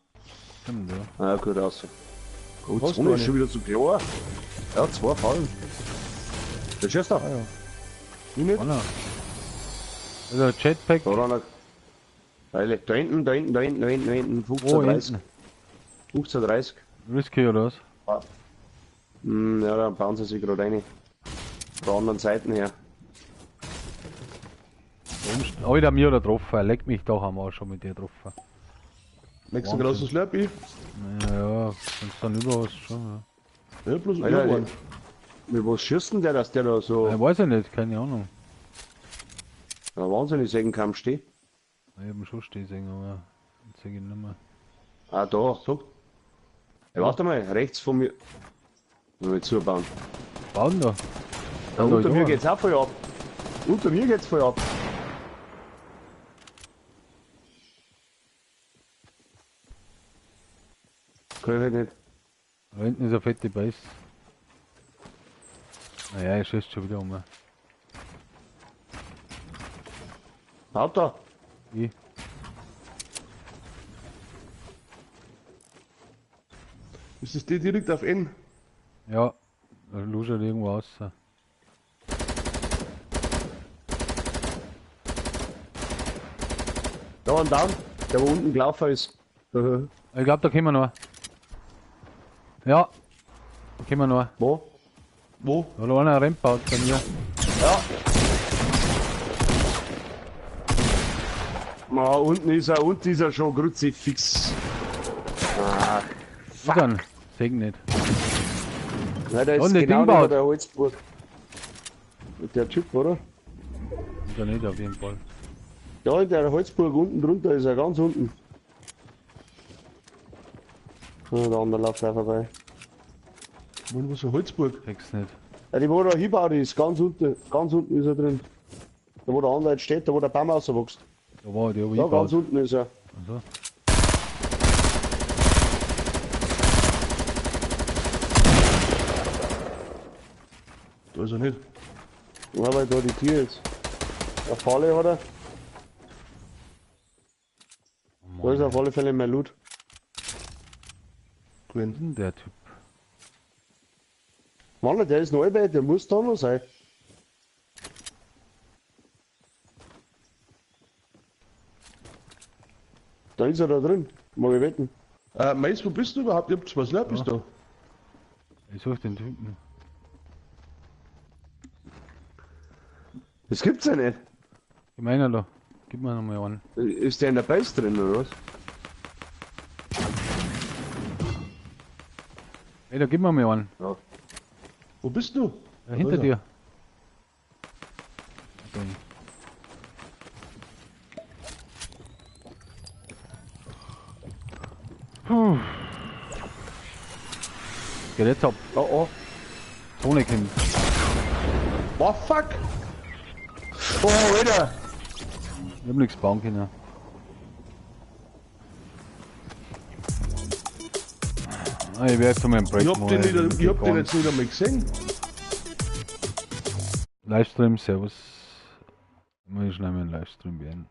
Stimmt, ja. Ah, gut aus. Oh, Hast zwei du ist eine? schon wieder zu klar. Ja, zwei Fallen. Der schießt da. Ah ja. Ich nicht? Einer. Also Jetpack. Da war einer. Freilich. Da hinten, da hinten, da hinten, da hinten, da hinten. Oh, 15.30. hinten. 15.30. Risky oder was? Hm, ja, da bauen sie sich gerade rein. Von der anderen Seiten her. Alter, mir oder getroffen. Leck mich doch am Arsch schon mit dir getroffen. Möchtest du einen großen Slurpee? Ja, wenn's dann über hast, schon. Ja, bloß Alter, irgendwann. Mit was schießt denn der, dass der da so. Ja. Ja, weiß ich nicht, keine Ahnung. Ja, wahnsinnig sehen kann stehen. Ich hab ihn schon stehen sehen, aber jetzt seh ich ihn nicht mehr. Ah, da. Sag, Ja, warte mal, rechts von mir. Mal zubauen. Bauen da. Ja, Da unter da. mir geht's auch voll ab. Unter mir geht's voll ab. Kann ich nicht. Da hinten ist eine fette Base. Naja, er schießt schon wieder um. Haut da. Ich. ist das die direkt auf N? Ja, da luschert irgendwo raus. Da und down. Der wo unten gelaufen ist. Ich glaube, da kommen wir noch. Ja, da kommen wir noch. Wo? Wo? Da hat einer ein Ramp baut bei mir. Ja. Ma, unten ist er schon kruzifix. Ah, Fuck. Dann, seh ich nicht. nein, der ist Und der genau Ding baut. neben der Holzburg. Der Typ, oder? Ist er nicht auf jeden Fall. Ja, in der Holzburg unten drunter ist er, ganz unten. Ja, der andere läuft auch vorbei. Wo was eine Holzburg? Krieg's nicht. Ja, die wo da hinbaut, die ist ganz unten ist er drin. Da wo der andere jetzt steht, da wo der Baum rauswächst. Da war der, wo Da ich ganz baut. unten ist er. Also. Da ist er nicht. Ja, weil da die Tür ist. Eine Falle hat er. Da ist auf alle Fälle mein Loot. Gewesen. Was ist denn der Typ? Mann, der ist neu bei, der muss da noch sein. Da ist er da drin. Mag ich wetten. Mais, wo bist du überhaupt? Ich hab zwei Slurpees da. Ich such den Typen. Das gibt's ja nicht. Gib mir einer da. Gib mir noch mal einen. Ist der in der Base drin, oder was? Ey, da gib mir mal einen. Ja. Wo bist du? Ja, hinter Da ist er. dir. Okay. Puh. Geht jetzt ab. Oh, oh. Zone kommt. Oh, fuck! Oh, Alter! Ich hab nichts bauen können. Ah, ich werde jetzt mal einen Break Ich hab den, machen. nicht, ich hab den jetzt nicht einmal gesehen. Livestream, servus. Muss ich schnell meinen Livestream beenden.